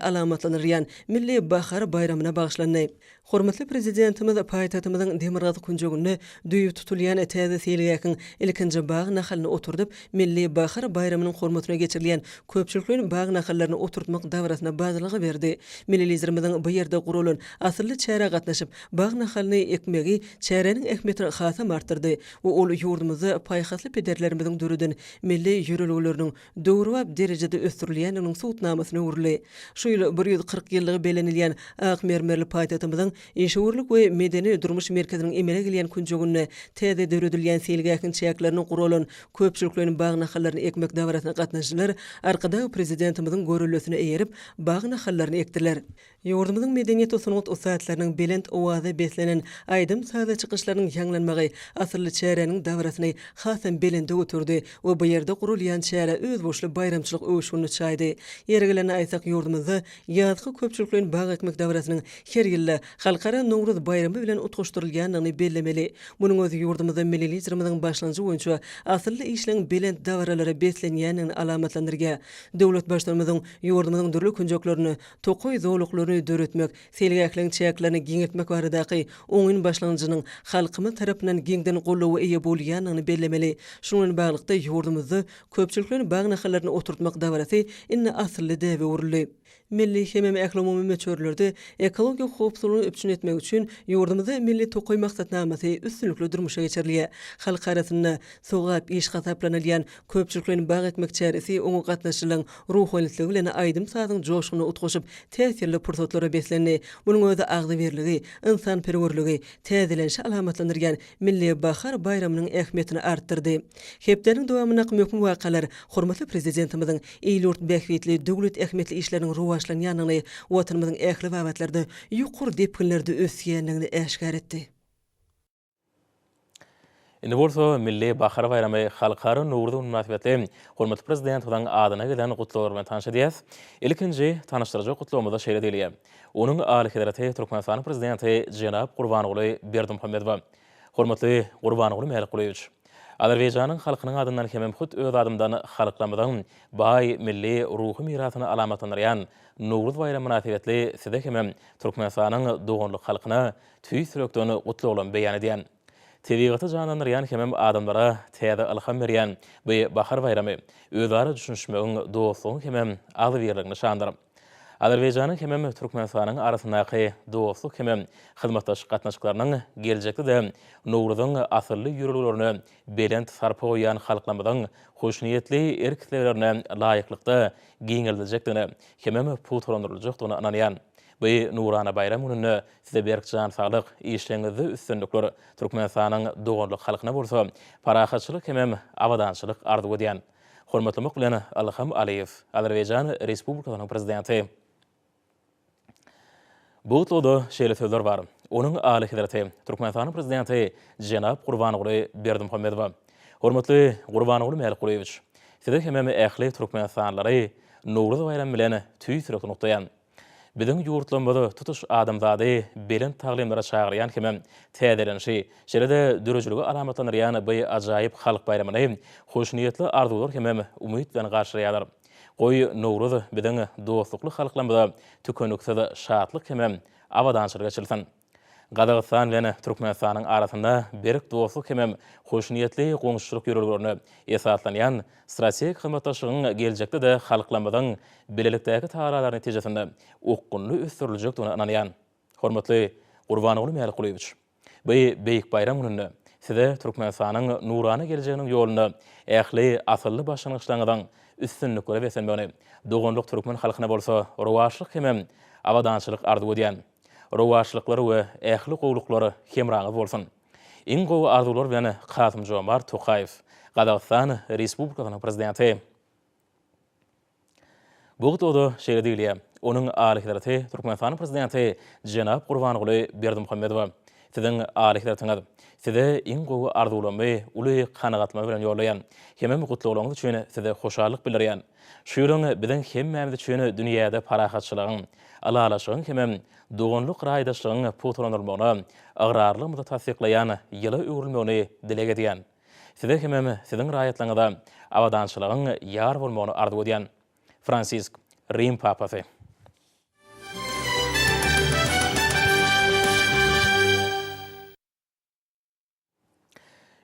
alamatlandyrýan Milli bahar baýramyna bagyşlandy. Hormatly Prezidentimiz paýtagtymyzyň demirgazyk künjeginde düýbi tutulýan. täze seýilgähiň ilkinji bag nahalyny oturdyp, Milli bahar baýramynyň hormatyna geçirilýän köpçülikleýin bag nahallaryny oturtmak dabarasyna badalga berdi. Milli Liderimiziň bu ýerde guralan asylly çärä gatnaşyp, bag nahalyny ekmegi çäräniň ähmiýetini hasam artdyrdy we ol ýurdumyzda paýhasly pederlerimiziň döreden milli ýörelgeleriniň döwrebap derejede ösdürilýändiginiň subutnamasyna öwrüldi. Şu ýyl 140 ýyllygy bellenilýän ak mermerli paýtagtymyzyň işewürlik we medeni-durmuş merkeziniň emele gelýän künjeginde täze döredilýän seýilgähiň çäklerinde guralan köpçülikleýin bag nahallaryny ekmek dabarasyna gatnaşyjylar Arkadag Prezidentimiziň göreldesine eýerip, bag nahallaryny ekdiler. Ýurdumyzyň medeniýet we sungat ussatlarynyň belent owaza beslenen aýdym-sazly çykyşlarynyň ýaňlanmagy asylly çäräniň dabarasyny hasam belende göterdi we bu ýerde guralýan çärä özboluşly baýramçylyk öwüşginini çaýdy. Ýeri gelende aýtsak, ýurdumyzda ýazky köpçülikleýin bag ekmek dabarasynyň her ýylda Halkara Nowruz baýramy bilen utgaşdyrylýandygyny bellemeli. Munuň özi ýurdumyzda milli Liderimiziň başlangyjy boýunça asylly işleň belent dabaralara beslenýändigini alamatlandyrýar. Döwlet Baştutanymyzyň ýurdumyzyň dürli künjeklerinde tokaý zolaklaryny döretmek, seýilgähleriň çäklerini giňeltmek baradaky oňyn başlangyjynyň halkymyz tarapyndan giňden goldawa eýe bolýandygyny bellemeli. Şunuň bilen baglylykda, ýurdumyzda köpçülikleýin bag nahallaryny oturtmak dabarasy indi asylly däbe öwrüldi. Milli hemem ählumumy möçberlerde ekologiýa howpsuzlygyny üpjün etmek üçin ýurdumyzda Milli tokaý maksatnamasy üstünlikli durmuşa geçirilýär. Halk arasynda sogap iş hasaplanylýan köpçülikleýin bag ekmek çäresi oňa gatnaşyjylaryň Ruhubelentlik bilen aýdym-sazyň joşguny utgaşyp, täsirli pursatlara beslendi. Munuň özi agzybirligi, ynsanperwerligi, täzelenişi alamatlandyrýan Milli bahar baýramynyň ähmiýetini artdyrdy. Hepdäniň dowamyndaky möhüm wakalar hormatly Prezidentimiziň il-ýurt bähbitli, döwlet ähmiýetli işleriniň rowaçlanýandygyny, Watanymyzyň ähli babatlarda ýokary depginlerde ösýändigini äşgär etdi. Indi bolsa Milli bahar baýramy Halkara Nowruz güni mynasybetli hormatly Prezidentimiziň adyna gelen gutlaglar bilen tanyş edýäs. Ilkinji tanyşdyrjak gutlagymyzda şeýle diýilýär, Onuň Alyhezreti Türkmenistanyň Prezidenti jenap Gurbanguly Berdimuhamedowa. Hormatly Gurbanguly Mälikgulyýewiç! Azerbaýjanyň halkynyň adyndan hemem hut öz adymdan halklarymyzyň baý milli ruhy mirasyny alamatlandyrýan Nowruz baýramy mynasybetli Size hemem Türkmenistanyň doganlyk halkyna tüýs ýürekden gutlaglarymy beýan edýän. Tebigaty janlandyrýan hemem adamlara täze ylham berýän bu bahar baýramy özara düşünişmegiň, dostlugyň hemem agzybirligiň nyşanydyr. Azerbaýjanyň hemem Türkmenistanyň arasyndaky dostluk hemem hyzmatdaşlyk gatnaşyklarynyň geljekde-de Nowruzyň asylly ýörelgelerine belent sarpa goýýan halklarymyzyň hoşniýetli erk-isleglerine laýyklykda giňeldiljekdigine hemem pugtalandyryljakdygyna ynanýan. Bu nurana baýram gününde Size berk jan saglyk, işleriňizde üstünlikler, Türkmenistanyň doganlyk halkyna bolsa parahatçylyk hemem abadançylyk arzuw edýän. Hormatlamak bilen Ilham Aliýew, Azerbaýjan Respublikasynyň Prezidenti. Bu gutlagda şeýle sözler bar, Onuň Alyhezreti, Türkmenistanyň Prezidenti jenap Gurbanguly Berdimuhamedowa. Hormatly Gurbanguly Mälikgulyýewiç! Sizi hemem ähli türkmenistanlylary Nowruz baýramy bilen tüýs ýürekden gutlaýan. Biziň ýurtlarymyz tutuş adamzady belent taglymlara çagyrýan hemem täzelenişi, şeýle-de döredijiligi alamatlandyrýan bu ajaýyp halk baýramyny hoşniýetli arzuwlar hemem umyt bilen garşylaýarlar. Goý, Nowruz biziň dostlukly halklarymyza tükeniksiz şatlyk hemem abadançylyk eçilsin! Gazagystan bilen Türkmenistanyň arasynda berk dostluk hemem hoşniýetli goňşuçylyk ýörelgelerine esaslanýan strategik hyzmatdaşlygyň geljekde-de halklarymyzyň bilelikdäki tagallalary netijesinde okgunly ösdüriljekdigine ynanýan. Hormatly Gurbanguly Mälikgulyýewiç! Bu beýik baýram gününde Size Türkmenistanyň nurana geljeginiň ýolunda ähli asylly başlangyçlaryňyzyň üstünliklere beslenmegini, doganlyk türkmen halkyna bolsa rowaçlyk hemem abadançylyk arzuw edýän. Rowaçlyklar we ähli gowulyklar hemraňyz bolsun! Iň gowy arzuwlar bilen Kasym-Jomart Tokaýew, Gazagystan Respublikasynyň Prezidenti. Bu gutlagda şeýle diýilýär, Onuň Alyhezreti Türkmenistanyň Prezidenti jenap Gurbanguly Berdimuhamedowa, Siziň Alyhezretiňiz, Size iň gowy arzuwlarymy uly kanagatlanma bilen ýollaýan. Hemem gutlaglaryňyz üçin Size hoşallyk bildirýän. Şu ýylyň biziň hemmämiz üçin dünýäde parahatçylygyň, ylalaşygyň hemem doganlyk raýdaşlygyň pugtalandyrylmagyna ygrarlygymyzy tassyklaýan ýyla öwrülmegini dileg edýän. Size hemem siziň raýatlaryňyza abadançylygyň ýar bolmagyny arzuw edýän. Fransisk, Rim Papasy.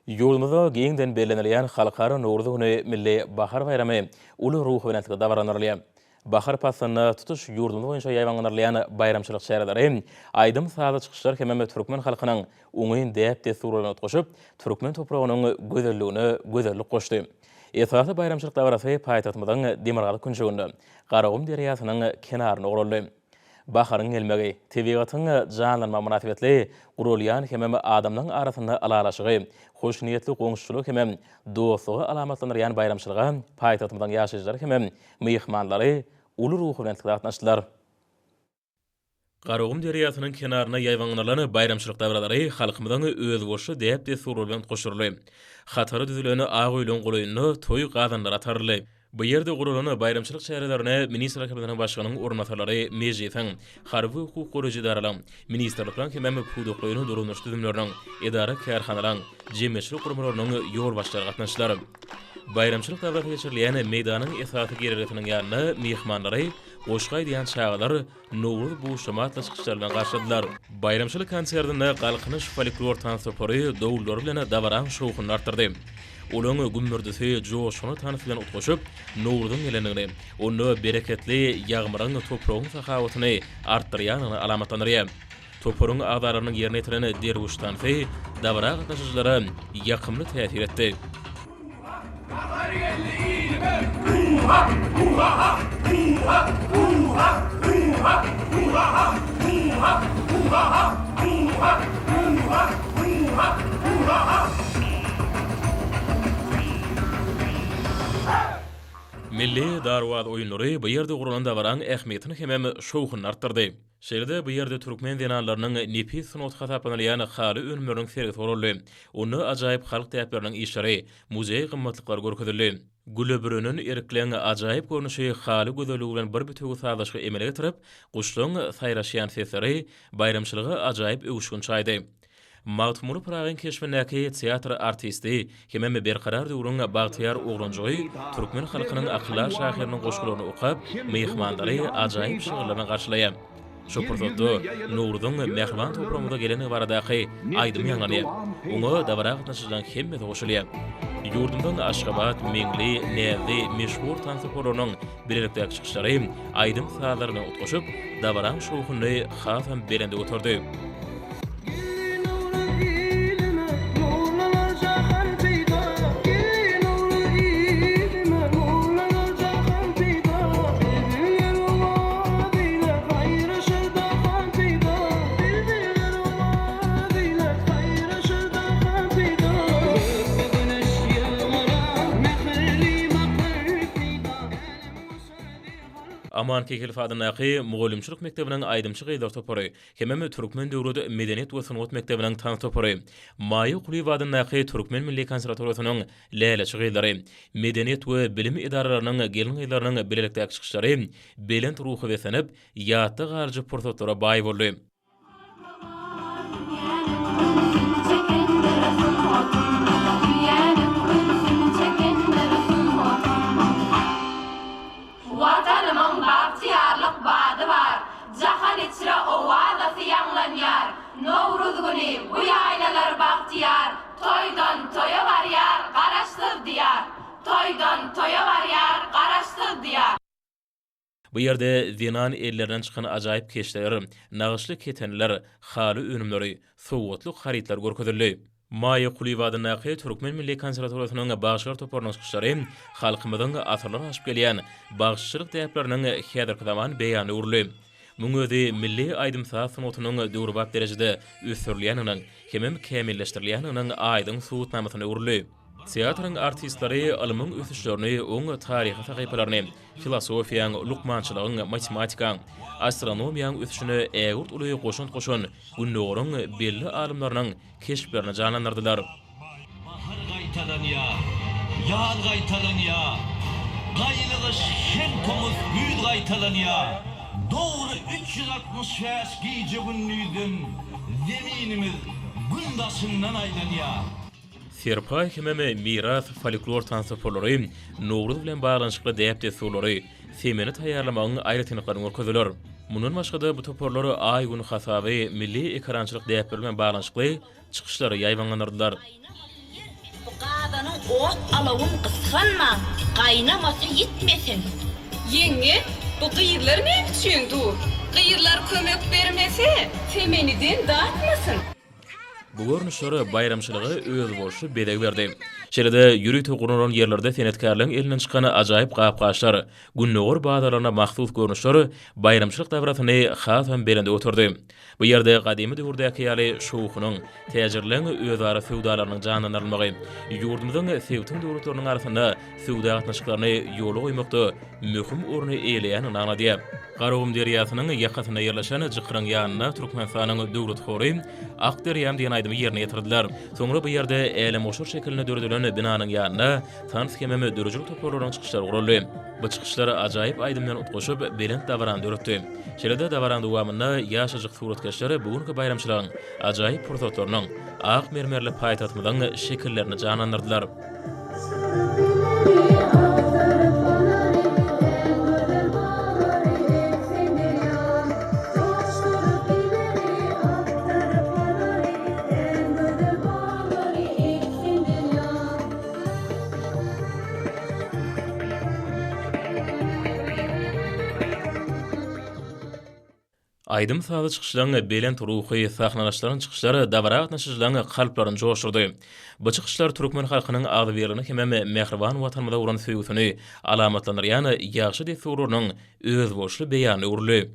Ýurdumyzda giňden bellenilýän Halkara Nowruz güni Milli bahar baýramy uly ruhubelentlikde dabaralandyrylýar. Bahar paslynda tutuş ýurdumyz boýunça ýaýbaňlandyrylýan baýramçylyk çäreleri, aýdym-sazly çykyşlar hemem türkmen halkynyň oňyn däp-dessurlary bilen utgaşyp, türkmen topragynyň gözelligine gözellik goşdy. Esasy baýramçylyk dabarasy paýtagtymyzyň demirgazyk künjeginde, Garagum derýasynyň kenarynda guraldy. Baharyň gelmegi, tebigatyň janlanmagy mynasybetli guralýan hemem adamlaryň arasynda ylalaşygy, hoşniýetli goňşuçylygy hemem dostlugy alamatlandyrýan baýramçylyga paýtagtymyzyň ýaşaýjylary hemem myhmanlary uly ruhubelentlikde gatnaşdylar. Garagum derýasynyň kenarynda ýaýbaňlanylan baýramçylyk dabaralary halkymyzyň özboluşly däp-dessurlary bilen utgaşdyryldy. Hatara düzülen ak öýleň golaýynda toý gazanlary ataryldy. Bu ýerde guralan baýramçylyk çärelerine Ministrler Kabinetiniň Başlygynyň orunbasarlary, Mejlisiň, harby we hukuk goraýjy edaralaryň, ministrlikleriň hemem pudaklaýyn dolandyryş düzümleriniň, edara-kärhanalaryň, jemgyýetçilik guramalarynyň ýolbaşçylary gatnaşdylar. Baýramçylyk dabarasy geçirilýän meýdanyň esasy girelgesiniň ýanynda myhmanlary goşgy aýdýan çagalar, Nowruz buşlama atly çykyşlar bilen garşyladylar. Baýramçylyk konsertinde Galkynyş folklor tans topary dowullary bilen dabaraň şowhunyny artdyrdy. Olaň gümmürdisi joşgunly tans bilen utgaşyp, Nowruzyň gelendigini, onda bereketli ýagmyryň topragyň sahawatyny artdyrýandygyny alamatlandyrýar. Toparyň agzalarynyň ýerine ýetiren Derwüş tansy dabara gatnaşyjylara ýakymly täsir etdi. Milli Darwaz oýunlary bu ýerde guralan dabaraň ähmiýetini hemem şowhunyny artdyrdy. Şeýle-de bu ýerde türkmen zenanlarynyň nepis sungaty hasaplanylýan haly önümleriniň sergisi guraldy. Onda ajaýyp halk däpleriniň işleri, muzeý gymmatlyklary görkezildi. Güle bürenen erikleň ajaýyp görnüşi haly gözelligi bilen bir bitewi sazlaşygy emele getirip, guşlaryň saýraşýan sesleri baýramçylyga ajaýyp öwüşgin çaýdy. Magtymguly Pyragyň keşbindäki teatr artisti hemem Berkarar döwrüň bagtyýar oglanjygy türkmen halkynyň akyldar şahyrynyň goşgularyny okap, myhmanlary ajaýyp şygyrlaryna garşylaýar. Şu pursatda Nowruzyň mähriban topragymyza gelendigi baradaky aýdym ýaňlanýar. Oňa dabara gatnaşyjylaryň hemmesi goşulýar. Ýurdumyzyň Aşgabat, Meňli, Näzli meşhur tans toparlarynyň bilelikdäki çykyşlary aýdym-sazlar bilen utgaşyp, dabaraň şowhunyny hasam belende göterdi. Aman Kekilow adyndaky mugallymçylyk mekdebiniň aýdymçy gyzlar topary hemem Türkmen döwlet medeniýet we sungat mekdebiniň tans topary, Maýa Kulyýewa adyndaky Türkmen milli konserwatoriýasynyň läleçi gyzlary, medeniýet we bilim edaralarynyň gelin-gyzlarynyň bilelikdäki çykyşlary belent ruha beslenip, ýatda galyjy pursatlara baý boldy. Watanymyň bagtyýarlyk bady bar, Jahan içre owazasy ýaňlanýar. Nowruz güni bu ýaýlalar bagtyýar, Toýdan toýa barýar Garaşsyz Diýar. Toýdan toýa barýar Garaşsyz Diýar. Bu ýerde zenan ellerinden çykan ajaýyp keşdeler, nagyşly keteniler, haly önümleri, sowgatlyk harytlar görkezildi. Maýa Kulyýewa adyndaky Türkmen milli konserwatoriýasynyň bagşylar toparynyň çykyşlary halkymyzyň asyrlar aşyp gelýän bagşyçylyk däpleriniň häzirki zaman beýanyna öwrüldi. Muň özi milli aýdym-saz sungatynyň döwrebap derejede ösdürilýändiginiň hemem kämilleşdirilýändiginiň aýdyň subutnamasyna öwrüldi. Teatryň artistleri ylmyň ösüşlerini, oň taryhy sahypalaryny, filosofiýaň, lukmançylygyň, matematikaň, astronomiýaň ösüşine ägirt uly goşant goşan Gündogaryň belli alymlarynyň keşplerini janlandyrdylar. Bahar gaýtalanýar, ýaz gaýtalanýar, gaýly gyş hem tomus güýz gaýtalanýar. Dogry 365 gije-gündizden Zeminimiz Gün daşyndan aýlanýar. Serpaý hemem Miras folklor tans toparlary Nowruz bilen baglanyşykly däp-dessurlary, semeni taýýarlamagyň aýratynlyklaryny görkezdiler. Mundan başga-da, bu toparlar Aý-Gün hasaby, milli ekerançylyk däpleri bilen baglanyşykly çykyşlary ýaýbaňlandyrdylar. Bu gazanyň ot alawyn gysganmaň, gaýnamasa ýitmesin. Ýeňňe, bu gyzlar näme üçin dur? Gyzlar kömek bermese, semeniden datmasyn. Bu görnüşler baýramçylyga özboluşly bezeg berdi. Şeýle-de, ýörite gurnalan ýerlerde senetkärleriň elinden çykan ajaýyp gap-gaçlar, gündogar bazarlaryna mahsus görnüşler baýramçylyk dabarasyny hasam belende göterdi. Bu ýerde gadymy döwürdäki ýaly şowhunyň, täjirleň özara söwdalarynyň janlandyrylmagy, ýurdumyzyň sebitiň döwletleriniň arasynda söwda gatnaşyklaryny ýola goýmakda möhüm orny eýeleýändigini aňladýar. Garagum derýasynyň ýakasynda ýerleşen jykyryň ýanynda Türkmenistanyň Döwlet hory Ak derýam diýen aýdymy ýerine ýetirdiler. Soňra bu ýerde älemgoşar şekilinde döredilen binanyň ýanynda tans hemem döredijilik toparlarynyň çykyşlary guraldy. Bu çykyşlar ajaýyp aýdym bilen utgaşyp, belent dabarany döretdi. Şeýle-de dabaranyň dowamynda ýaşajyk suratkeşler bu günki baýramçylygyň ajaýyp pursatlarynyň, ak mermerli paýtagtymyzyň şekillerini janlandyrdylar. Aýdym-sazly çykyşlaryň belent ruhy, sahnalaşdyrylan çykyşlar dabara gatnaşyjylaryň kalplaryny joşdurdy. Bu çykyşlar türkmen halkynyň agzybirligini hemem mähriban Watanymyza bolan söýgüsini alamatlandyrýan ýagşy dessurlarynyň özboluşly beýanyna öwrüldi.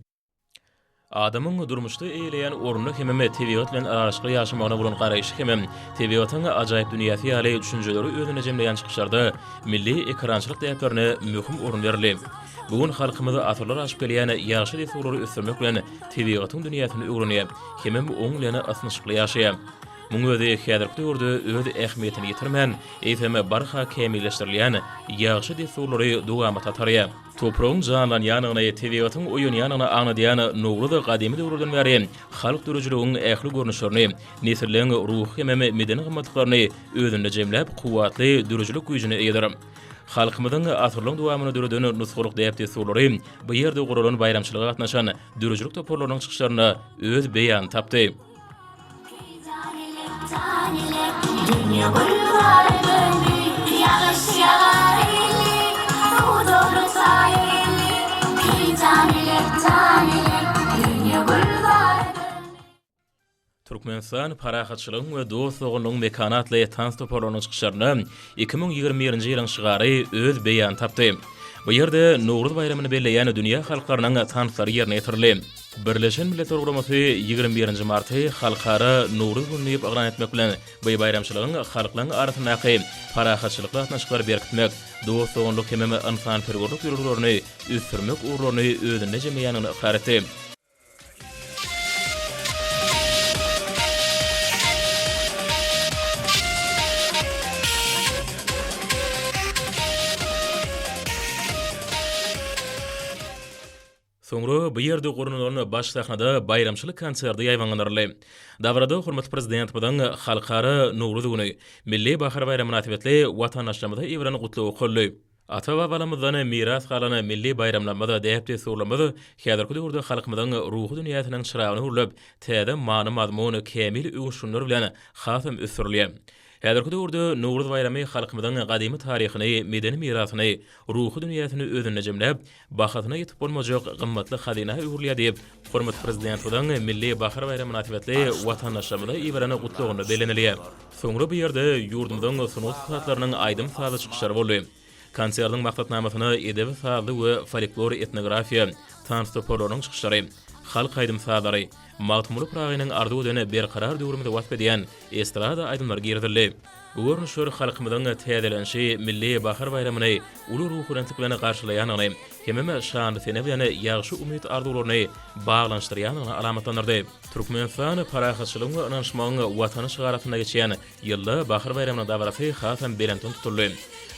Adamyň durmuşda eýeleýän ornuny hemem tebigat bilen ylalaşykly ýaşamagyna bolan garaýşy hemem tebigatyň ajaýyp dünýäsi ýaly düşünjeleri özünde jemleýän çykyşlarda milli ekerançylyk däplerine möhüm orun berildi. Bu gün halkymyz asyrlar aşyp gelýän ýagşy dessurlary ösdürmek bilen tebigatyň dünýäsini öwrenýär hemem oň bilen ysnyşykly ýaşaýar. Muň özi häzirki döwürde öz ähmiýetini ýitirmän, eýsem barha kämilleşdirilýän ýagşy dessurlary dowamata atarýar. Topragyň janlanýanyny, tebigatyň oýanýanyny aňladýan Nowruz gadymy döwürlerden bäri halk döredijiliginiň ähli görnüşlerini, nesilleň ruhy hemem medeni gymmatlyklaryny özünde jemläp, kuwwatly döredijilik güýjüne eýedir. Halkymyzyň asyrlaryň dowamynda döreden nusgalyk däp-dessurlary bu ýerde guralan baýramçylyga gatnaşan döredijilik toparlarynyň çykyşlarynda öz beýanyny tapdy. Türkmenistan parahatçylygyň we dost-doganlygyň mekany atly tans toparlarynyň çykyşlarynda 2021-nji ýylyň şygary öz beýanyny tapdy. Bu ýerde Nowruz baýramyny belleýän dünýä halklarynyň tanslary ýerine ýetirildi. Birleşen Milletler Guramasy 21-nji marty Halkara Nowruz güni diýip yglan etmek bilen, bu baýramçylygyň halklaryň arasyndaky parahatçylykly gatnaşyklary berkitmek, dost-doganlyk hemem ynsanperwerlik ýörelgelerini ösdürmek ugurlaryny özünde jemleýändigini ykrar etdi. Soňra bu ýerde gurnalan baş sahnada baýramçylyk konserti ýaýbaňlandyryldy. Dabarada hormatly Prezidentimiziň Halkara Nowruz güni, Milli bahar baýramy mynasybetli watandaşlarymyza iberen Gutlagy okaldy. Ata-babalarymyzdan miras galan milli baýramlarymyz, däp-dessurlarymyz häzirki döwürde halkymyzyň ruhy dünýäsiniň çyragyna öwrülip, täze many-mazmun, kämil öwüşginler bilen hasam ösdürilýär. Häzirki döwürde Nowruz baýramy halkymyzyň gadymy taryhyny, medeni mirasyny, ruhy dünýäsini özünde jemläp, bahasyna ýetip bolmajak gymmatly hazyna öwrülýär diýip, hormatly Prezidentimiziň Milli bahar baýramy mynasybetli watandaşlarymyza iberen Gutlagynda bellenilýär. Soňra bu ýerde ýurdumyzyň sungat ussatlarynyň aýdym-sazly çykyşlary boldy. Konsertiň maksatnamasyna edebi-sazly we folklor-etnografiýa, tans toparlarynyň çykyşlary, halk aýdym-sazlary, Magtymguly Pyragynyň arzuw eden berkarar döwrümizi wasp edýän estrada aýdymlary girizildi. Bu görnüşler halkymyzyň täzelenişi, Milli bahar baýramyny uly ruhubelentlik bilen garşylaýandygyny hemem şanly sene bilen ýagşy umyt-arzuwlaryny baglanyşdyrýandygyny alamatlandyrdy. Türkmenistan parahatçylygyň we ynanyşmagyň Watany şygary astynda geçýän ýylda Bahar baýramynyň dabarasy hasam belentden tutuldy.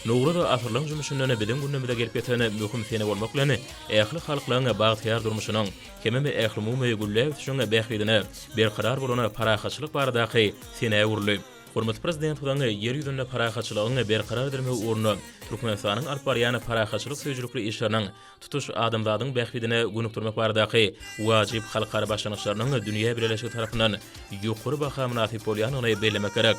Nowruz asyrlaryň jümmüşinden biziň günlerimize gelip ýeten möhüm sene bolmak bilen, ähli halklaryň bagtyýar durmuşynyň hemem ählumumy gülläp ösüşiň bähbidine berkarar bolan parahatçylyk baradaky senä öwrüldi. Hormatly Prezidentimiziň Ýer ýüzünde parahatçylygyň berkarar edilmegi ugrunda Türkmenistanyň alyp barýan parahatçylyk söýüjilikli işleriniň tutuş adamzadyň bähbidine gönükdirmek baradaky wajyp halkara başlangyçlarynyň dünýä bileleşigi tarapyndan ýokary baha mynasyp bolýandygyny bellemek gerek.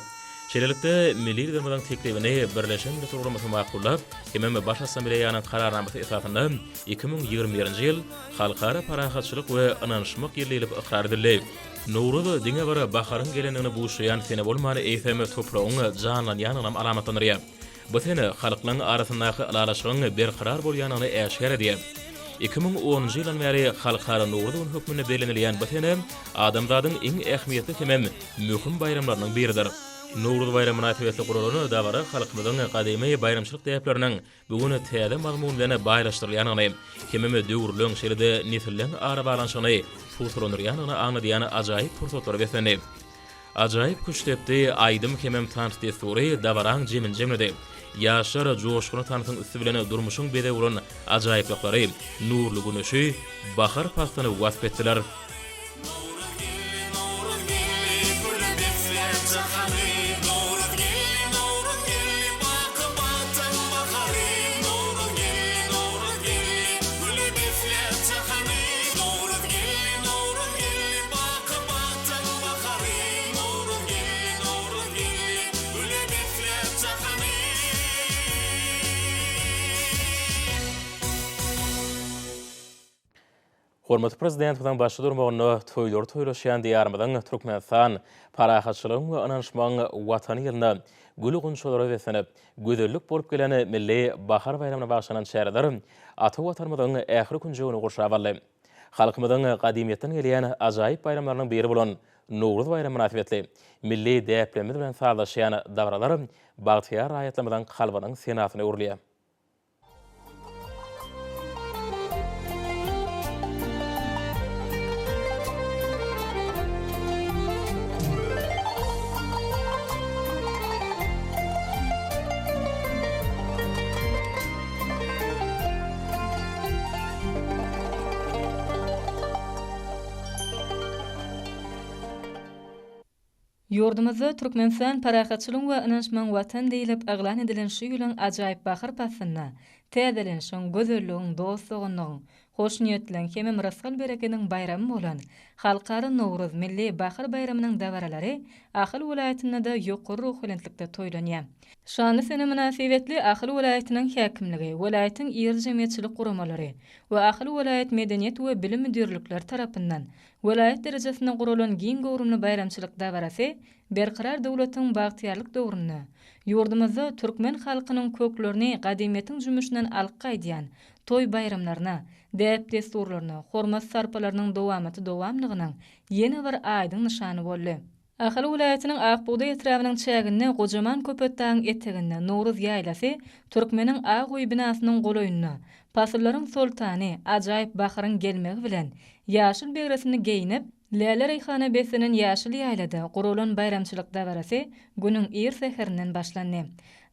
Şeýlelikde, Milli Liderimiziň teklibini Birleşen Milletler Guramasy makullap, hemem Baş Assambleýanyň Kararnamasy esasynda 2021-nji ýyl Halkara parahatçylyk we ynanyşmak ýyly diýlip ykrar edildi. Nowruz diňe bir baharyň gelendigini buşlaýan sene bolman, eýsem, topragyň janlanýandygynam alamatlandyrýar. Bu sene halklaryň arasyndaky ylalaşygyň berkarar bolýandygyny äşgär edýär. 2010-njy ýyldan bäri Halkara Nowruz güni hökmünde bellenilýän bu sene adamzadyň iň ähmiýetli hemem möhüm baýramlarynyň biridir. Nowruz baýramy mynasybetli guralan dabara halkymyzyň gadymy baýramçylyk däpleriniň bu gün täze mazmun bilen baýlaşdyrylýandygyny hemem döwürleň, şeýle-de nesilleň arabaglanyşygyny pugtalandyrýandygyny aňladýan ajaýyp pursatlara beslendi. Ajaýyp küştdepdi, aýdym hemem tans dessury dabaraň jemini jemledi. Ýaşlar joşgunly tansyň üsti bilen durmuşyň bezegi bolan ajaýyplyklary, nurly güneşi, bahar paslyny wasp etdiler. Nowruz geldi, Nowruz geldi, güle besläp jahany. Nowruz geldi, Nowruz geldi, baky bagtyň bahary. Nowruz geldi, Nowruz geldi, güle besläp jahany. Nowruz geldi, Nowruz geldi, baky bagtyň bahary. Nowruz geldi, Nowruz geldi, güle besläp jahany. Hormatly Prezidentimiziň başda durmagynda toýlary toýlaşýan Diýarymyzyň Türkmenistan, parahatçylygyň we ynanyşmagyň Watany ýylynda gül-gunçalara beslenip, gözellik bolup gelen Milli bahar baýramyna bagyşlanan çäreler ata Watanymyzyň ähli künjegini gurşap aldy. Halkymyzyň gadymyýetden gelýän ajaýyp baýramlarynyň biri bolan Nowruz baýramy mynasybetli milli däplerimiz bilen sazlaşýan dabaralar bagtyýar raýatlarymyzyň kalbynyň senasyna öwrülýär. Ýurdumyzda Türkmenistan parahatçylygyň we ynanyşmagyň Watany diýlip yglan edilen şu ýylyň ajaýyp bahar paslynda täzelenişiň, gözelligiň, dost-doganlygyň, hoşniýetliligiň hemem rysgal-berekediň baýramy bolan Halkara Nowruz milli bahar baýramynyň dabaralary Ahal welaýatynda-da ýokary ruhubelentlikde toýlanýar. Şanly sene mynasybetli Ahal welaýatynyň häkimligi, welaýatyň iri jemgyýetçilik guramalary we Ahal welaýat medeniýet we bilim müdirlikleri tarapyndan Welaýat derejesinde guralan giň göwrümli baýramçylyk dabarasy Berkarar döwletiň bagtyýarlyk döwründe ýurdumyzda türkmen halkynyň köklerini gadymyýetiň jümmüşinden alyp gaýdýan toý-baýramlaryna, däp-dessurlaryna, hormat-sarpalarynyň dowamaty-dowamlygynyň ýene bir aýdyň nyşany boldy. Ahal welaýatynyň Ak bugdaý etrabynyň çäginde gojaman Köpetdagyň eteginde Nowruz ýaýlasy türkmeniň ak öýi binasynyň golaýynda pasyllaryň soltany, ajaýyp baharyň gelmegi bilen ýaşyl begresini geýnip, läle-reýhana beslenen ýaşyl ýaýlada guralan baýramçylyk dabarasy günüň ir säherinden başlandy.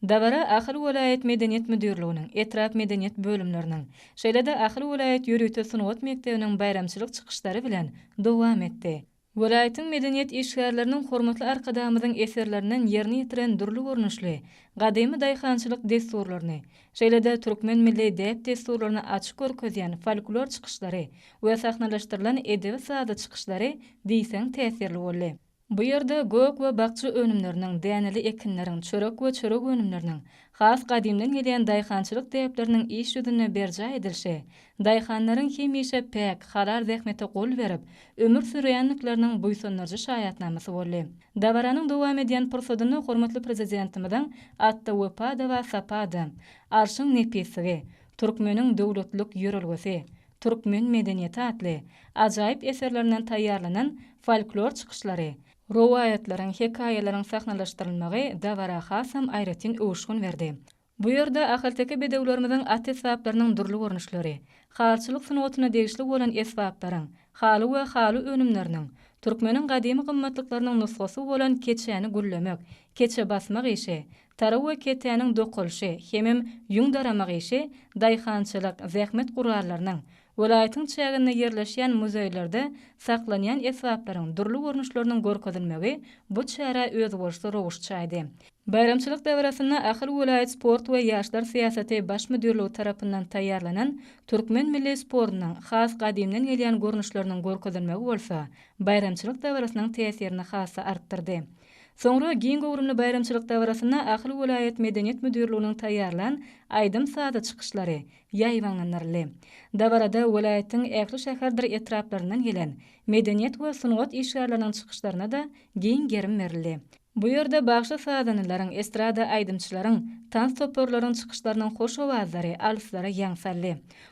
Dabara Ahal welaýat medeniýet müdirliginiň, etrap medeniýet bölümleriniň, şeýle-de Ahal welaýat ýörite sungat mekdebiniň baýramçylyk çykyşlary bilen dowam etdi. Welaýatyň medeniýet işgärleriniň hormatly Arkadagymyzyň eserlerinden ýerine ýetiren dürli görnüşli, gadymy daýhançylyk dessurlaryny, şeýle-de türkmen milli däp-dessurlaryny açyp görkezýän folklor çykyşlary we sahnalaşdyrylan edebi-sazly çykyşlary diýseň täsirli boldy. Bu ýerde gök we bakja önümleriniň, däneli ekinleriň, çörek we çörek önümleriniň, has gadymdan gelýän daýhançylyk däpleriniň iş ýüzünde berjaý edilişi, daýhanlaryň hemişe päk, halal zähmete gol berip, ömür sürýändikleriniň buýsandyryjy şaýatnamasy boldy. Dabaranyň dowam edýän pursadynda hormatly Prezidentimiziň Atda wepa-da bar, sapa-da, Arşyň nepisligi, Türkmeniň döwletlilik ýörelgesi, Türkmen medeniýeti atly ajaýyp eserlerinden taýýarlanan folklor çykyşlary, rowaýatlaryň, hekaýalaryň sahnalaşdyrylmagy dabara hasam aýratyn öwüşgin berdi. Bu ýerde ahalteke bedewlerimiziň at esbaplarynyň dürli görnüşleri, halyçylyk sungatyna degişli bolan esbaplaryň, haly we haly önümleriniň, türkmeniň gadymy gymmatlyklarynyň nusgasy bolan keçäni güllemek, keçe basmak işi, tara we ketäniň dokalyşy hemem ýüň daramak işi daýhançylyk, zähmet gurallarynyň, welaýatyň çäginde ýerleşýän muzeýlerde saklanýan esbaplaryň dürli görnüşleriniň görkezilmegi bu çärä özboluşly röwüş çaýdy. Baýramçylyk dabarasynda Ahal welaýat sport we ýaşlar syýasaty baş müdirligi tarapyndan taýýarlanan türkmen milli sportunyň has gadymdan gelýän görnüşleriniň görkezilmegi bolsa baýramçylyk dabarasynyň täsirini has-da artdyrdy. Soňra giň göwrümli baýramçylyk dabarasynda Ahal welaýat medeniýet müdirliginiň taýýarlan aýdym-sazly çykyşlary ýaýbaňlandyryldy. Dabarada welaýatyň ähli şäherdir etraplaryndan gelen medeniýet we sungat işgärleriniň çykyşlaryna-da giň gerim berildi. Bu ýerde bagşy-sazandalaryň, estrada aýdymçylaryň, tans toparlaryň çykyşlarynyň hoş owazlary alyslara ýaň saldy.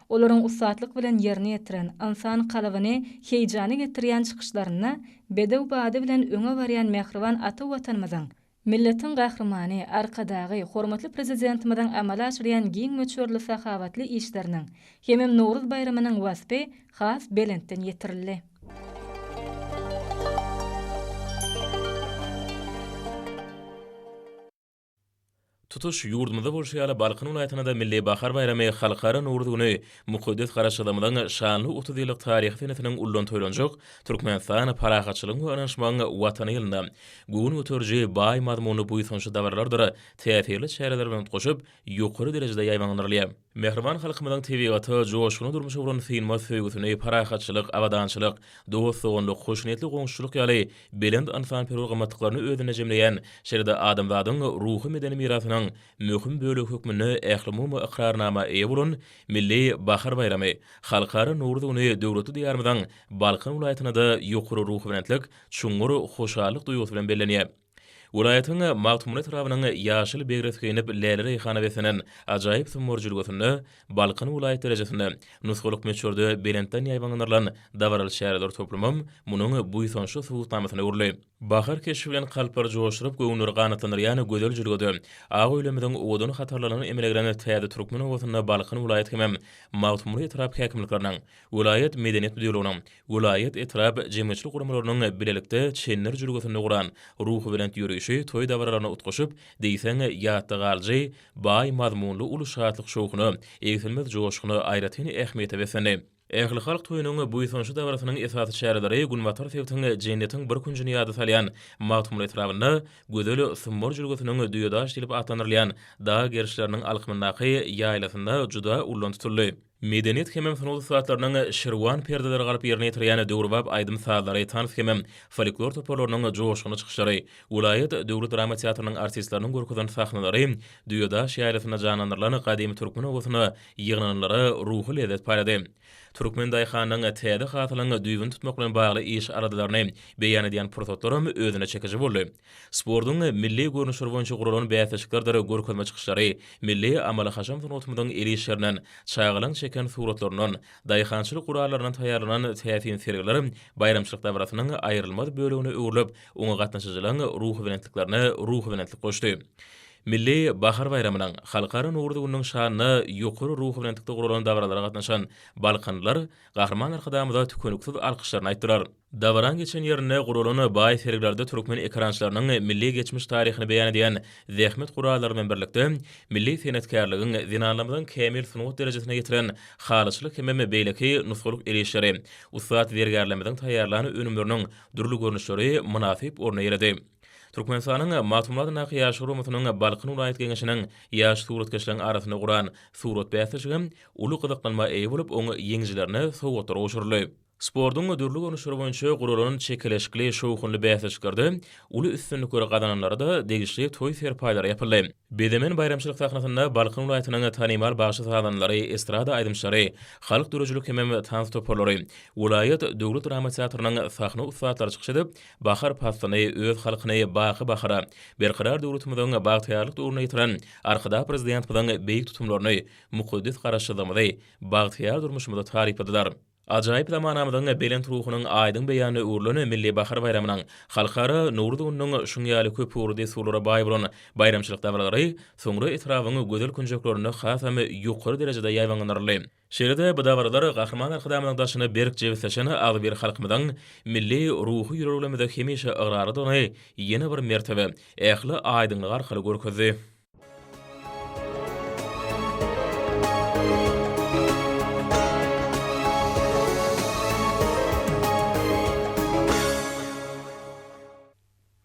Olaryň ussatlyk bilen ýerine ýetiren, ynsan kalbyny heýjana getirýän çykyşlarynda bedew bady bilen öňe barýan mähriban ata Watanymyzyň, milletiň Gahrymany, Arkadagy, hormatly Prezidentimiziň amala aşyrýan giň möçberli sahawatly işleriniň hemem Nowruz baýramynyň waspy has belentden ýetirildi. Tutuş ýurdumyzda bolşy ýaly, Balkan welaýatynda-da Milli bahar baýramy, Halkara Nowruz güni mukaddes Garaşsyzlygymyzyň şanly 30 ýyllyk taryhy senesiniň ullan toýlanjak Türkmenistan, parahatçylygyň we ynanyşmagyň Watany ýylynda göwün göteriji, baý mazmunly buýsançly dabaralardyr täsirli çäreler bilen utgaşyp, ýokary derejede ýaýbaňlandyrylýar. Mähriban halkymyzyň tebigata, joşgunly durmuşa bolan synmaz söýgüsini, parahatçylyk, abadançylyk, dost-doganlyk, hoşniýetli goňşuçylyk ýaly belent ynsanperwer gymmatlyklaryny özünde jemleýän, şeýle-de adamzadyň ruhy-medeni mirasynyň möhüm bölegi hökmünde ählumumy ykrarnama eýe bolan Milli bahar baýramy, Halkara Nowruz güni döwletli Diýarymyzyň Balkan welaýatynda-da ýokary ruhubelentlik, çuňňur hoşallyk duýgusy bilen bellenýär. Welaýatyň Magtymguly etrabynyň ýaşyl begres geýnip, läle-reýhana beslenen ajaýyp Sumbar jülgesinde Balkan welaýat derejesinde nusgalyk möçberde belentden ýaýbaňlandyrylan dabaraly çäreler toplumam munuň buýsançly subutnamasyna öwrüldi. Bahar keşbi bilen kalplary joşduryp, göwünleri ganatlandyrýan gözel jülgede, ak öýlerimiziň owadan hatarlaryndan emele gelen täze türkmen obasynda Balkan welaýat hemem Magtymguly etrap häkimlikleriniň, welaýat medeniýet müdirliginiň, Welaýat, etrap jemgyýetçilik guramalarynyň bilelikde Çendir jülgesinde guran ruhubelent ýörişi toý dabaralaryna utgaşyp, diýseň ýatda galyjy, baý mazmunly uly şatlyk-şowhuna, egsilmez joşguna, aýratyn ähmiýete beslendi. Ählihalk toýunyň buýsançly dabarasynyň esasy çäreleri günbatar sebitiň jennetiň bir künjüni ýada salýan Magtymguly etrabynda gözel Sumbar jülgesiniň Düýedaş diýlip atlandyrylýan dag gerişleriniň alkymyndaky ýaýlasynda juda ullan tutuldy. Medeniýet hemem sungat ussatlarynyň şirwan perdeleri galyp ýerine ýetirýän döwrebap aýdym-sazlary, tans hemem folklor toparlarynyň joşgunly çykyşlary, welaýat döwlet drama teatrynyň artistleriniň görkezen sahnalary Düýedaş ýaýlasynda janlandyrylan gadymy türkmen obasyna ýygnananlara ruhy lezzet paýlady. Türkmen daýhanynyň täze hasylyň düýbüni tutmak bilen bagly iş-aladalaryny beýan edýän pursatlaram özüne çekiji boldy. Sportuň milli görnüşleri boýunça guralan bäsleşiklerdir görkezme çykyşlary, milli amaly-haşam sungatymyzyň el işlerinden, çagalaň çeken suratlaryndan, daýhançylyk gurallaryndan taýýarlanan täsin sergiler baýramçylyk dabarasynyň aýrylmaz bölegine öwrülip, oňa gatnaşyjylaryň ruhubelentliklerine ruhubelentlik goşdy. Milli bahar baýramynyň, Halkara Nowruz gününiň şanyna ýokary ruhubelentlikde guralan dabaralara gatnaşan balkanlylar Gahryman Arkadagymyza tükeniksiz alkyşlaryny aýtdylar. Dabaraň geçen ýerinde guralan baý sergilerde türkmen ekerançylarynyň milli geçmiş taryhyny beýan edýän zähmet gurallary bilen birlikde, milli senetkärligiň, zenanlarymyzyň kämil sungat derejesine ýetiren halyçylyk hemem beýleki nusgalyk el işleri, ussat zergärlerimiziň taýýarlan önümleriniň dürli görnüşleri mynasyp orun eýeledi. Türkmenistanyň Magtymguly adyndaky Ýaşlar guramasynyň Balkan welaýat Geňeşiniň ýaş suratkeşleriň arasynda guran surat bäsleşigem uly gyzyklanma eýe bolup, oň ýeňijilerine sowgatlar gowşuryldy. Sportuň dürli görnüşleri boýunça guralan çekeleşikli, şowhunly bäsleşiklerde uly üstünlikleri gazananlara-da degişli toý serpaýlary ýapyldy. Bezemen baýramçylyk sahnasynda Balkan welaýatynyň tanymal bagşy-sazandalary, estrada aýdymçylary, halk döredijilik hemem tans toparlary, welaýat döwlet drama teatrynyň sahna ussatlary çykyş edip, bahar paslyny, öz halkyny baky bahara, Berkarar döwletimiziň bagtyýarlyk döwrüne ýetiren Arkadag Prezidentimiziň beýik tutumlaryny, mukaddes Garaşsyzlygymyzy, bagtyýar durmuşymyzy tarypladylar. Ajaýyp zamanamyzyň belent ruhunyň aýdyň beýanyna öwrülen Milli bahar baýramynyň, Halkara Nowruz gününiň şuň ýaly köpugurly dessurlara baý bolan baýramçylyk dabaralary soňra etrabyň gözel künjeklerinde hasam ýokary derejede ýaýbaňlandyryldy. Şeýle-de bu dabaralar Gahryman Arkadagymyzyň daşyna berk jebisleşen agzybir halkymyzyň milli ruhy ýörelgelerimize hemişe ygrarlydygyny ýene bir mertebe ähli aýdyňlygy arkaly görkezdi.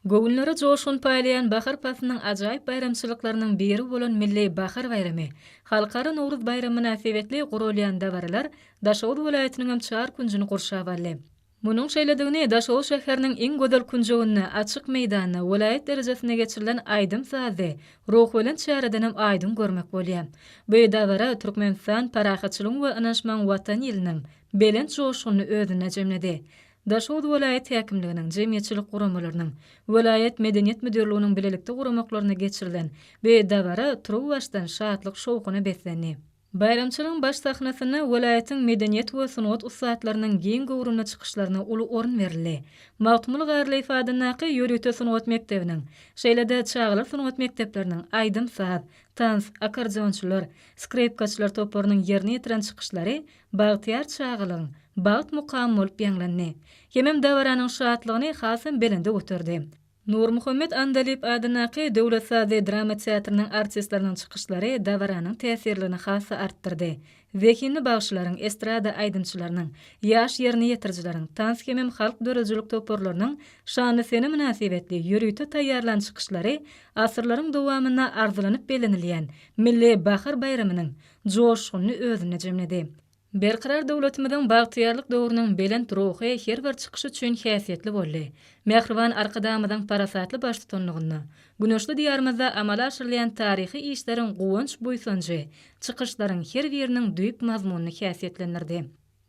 Göwünlere joşgun paýlaýan bahar paslynyň ajaýyp baýramçylyklarynyň biri bolan Milli bahar baýramy, Halkara Nowruz baýramy mynasybetli guralýan dabaralar Daşoguz welaýatynyň hem çar künjüni gurşap aldy. Munuň şeýledigini Daşoguz şäheriniň iň gözel künjeginde, açyk meýdanda, welaýat derejesinde geçirilen aýdym-sazly, ruhubelent çäredenem aýdyň görmek bolýar. Bu dabara Türkmenistan parahatçylygyň we ynanyşmagyň Watany ýylynyň belent joşgunyny özünde jemledi. Daşoguz welaýat häkimliginiň, jemgyýetçilik guramalarynyň, welaýat medeniýet müdirliginiň bilelikde guramaklarynda geçirilen bu dabara turuwbaşdan şatlyk-şowhuna beslendi. Baýramçylygyň baş sahnasynda welaýatyň medeniýet we sungat ussatlarynyň giň göwrümli çykyşlaryna uly orun berildi. Magtymguly Garlyýew adyndaky ýörite sungat mekdebiniň, şeýle-de çagalar sungat mekdepleriniň aýdym-saz, tans, akkordeonçylar, skripkaçylar toparynyň ýerine ýetiren çykyşlary bagtyýar çagalygyň bagt mukamy bolup ýaňlandy. Hemem dabaranyň şatlygyny hasam belende göterdi. Nurmuhammet Andalyp adyndaky Döwlet sazly drama teatrynyň artistleriniň çykyşlary dabaranyň täsirligini has-da artdyrdy. Zehinli bagşylaryň, estrada aýdymçylarynyň, ýaş ýerine ýetirijileriň, tans hemem halk döredijilik toparlarynyň şanly sene mynasybetli ýörite taýýarlan çykyşlary asyrlaryň dowamynda arzylanyp bellenilýän Milli bahar baýramynyň joşgunyny özünde jemledi. Berkarar döwletimiziň bagtyýarlyk döwrüniň belent ruhy her bir çykyş üçin häsiýetli boldy. Mähriban Arkadagymyzyň parasatly baştutanlygynda güneşli Diýarymyzda amala aşyrylýan taryhy işleriň guwanç-buýsanjy çykyşlaryň her biriniň düýp mazmunyny häsiýetlendirdi.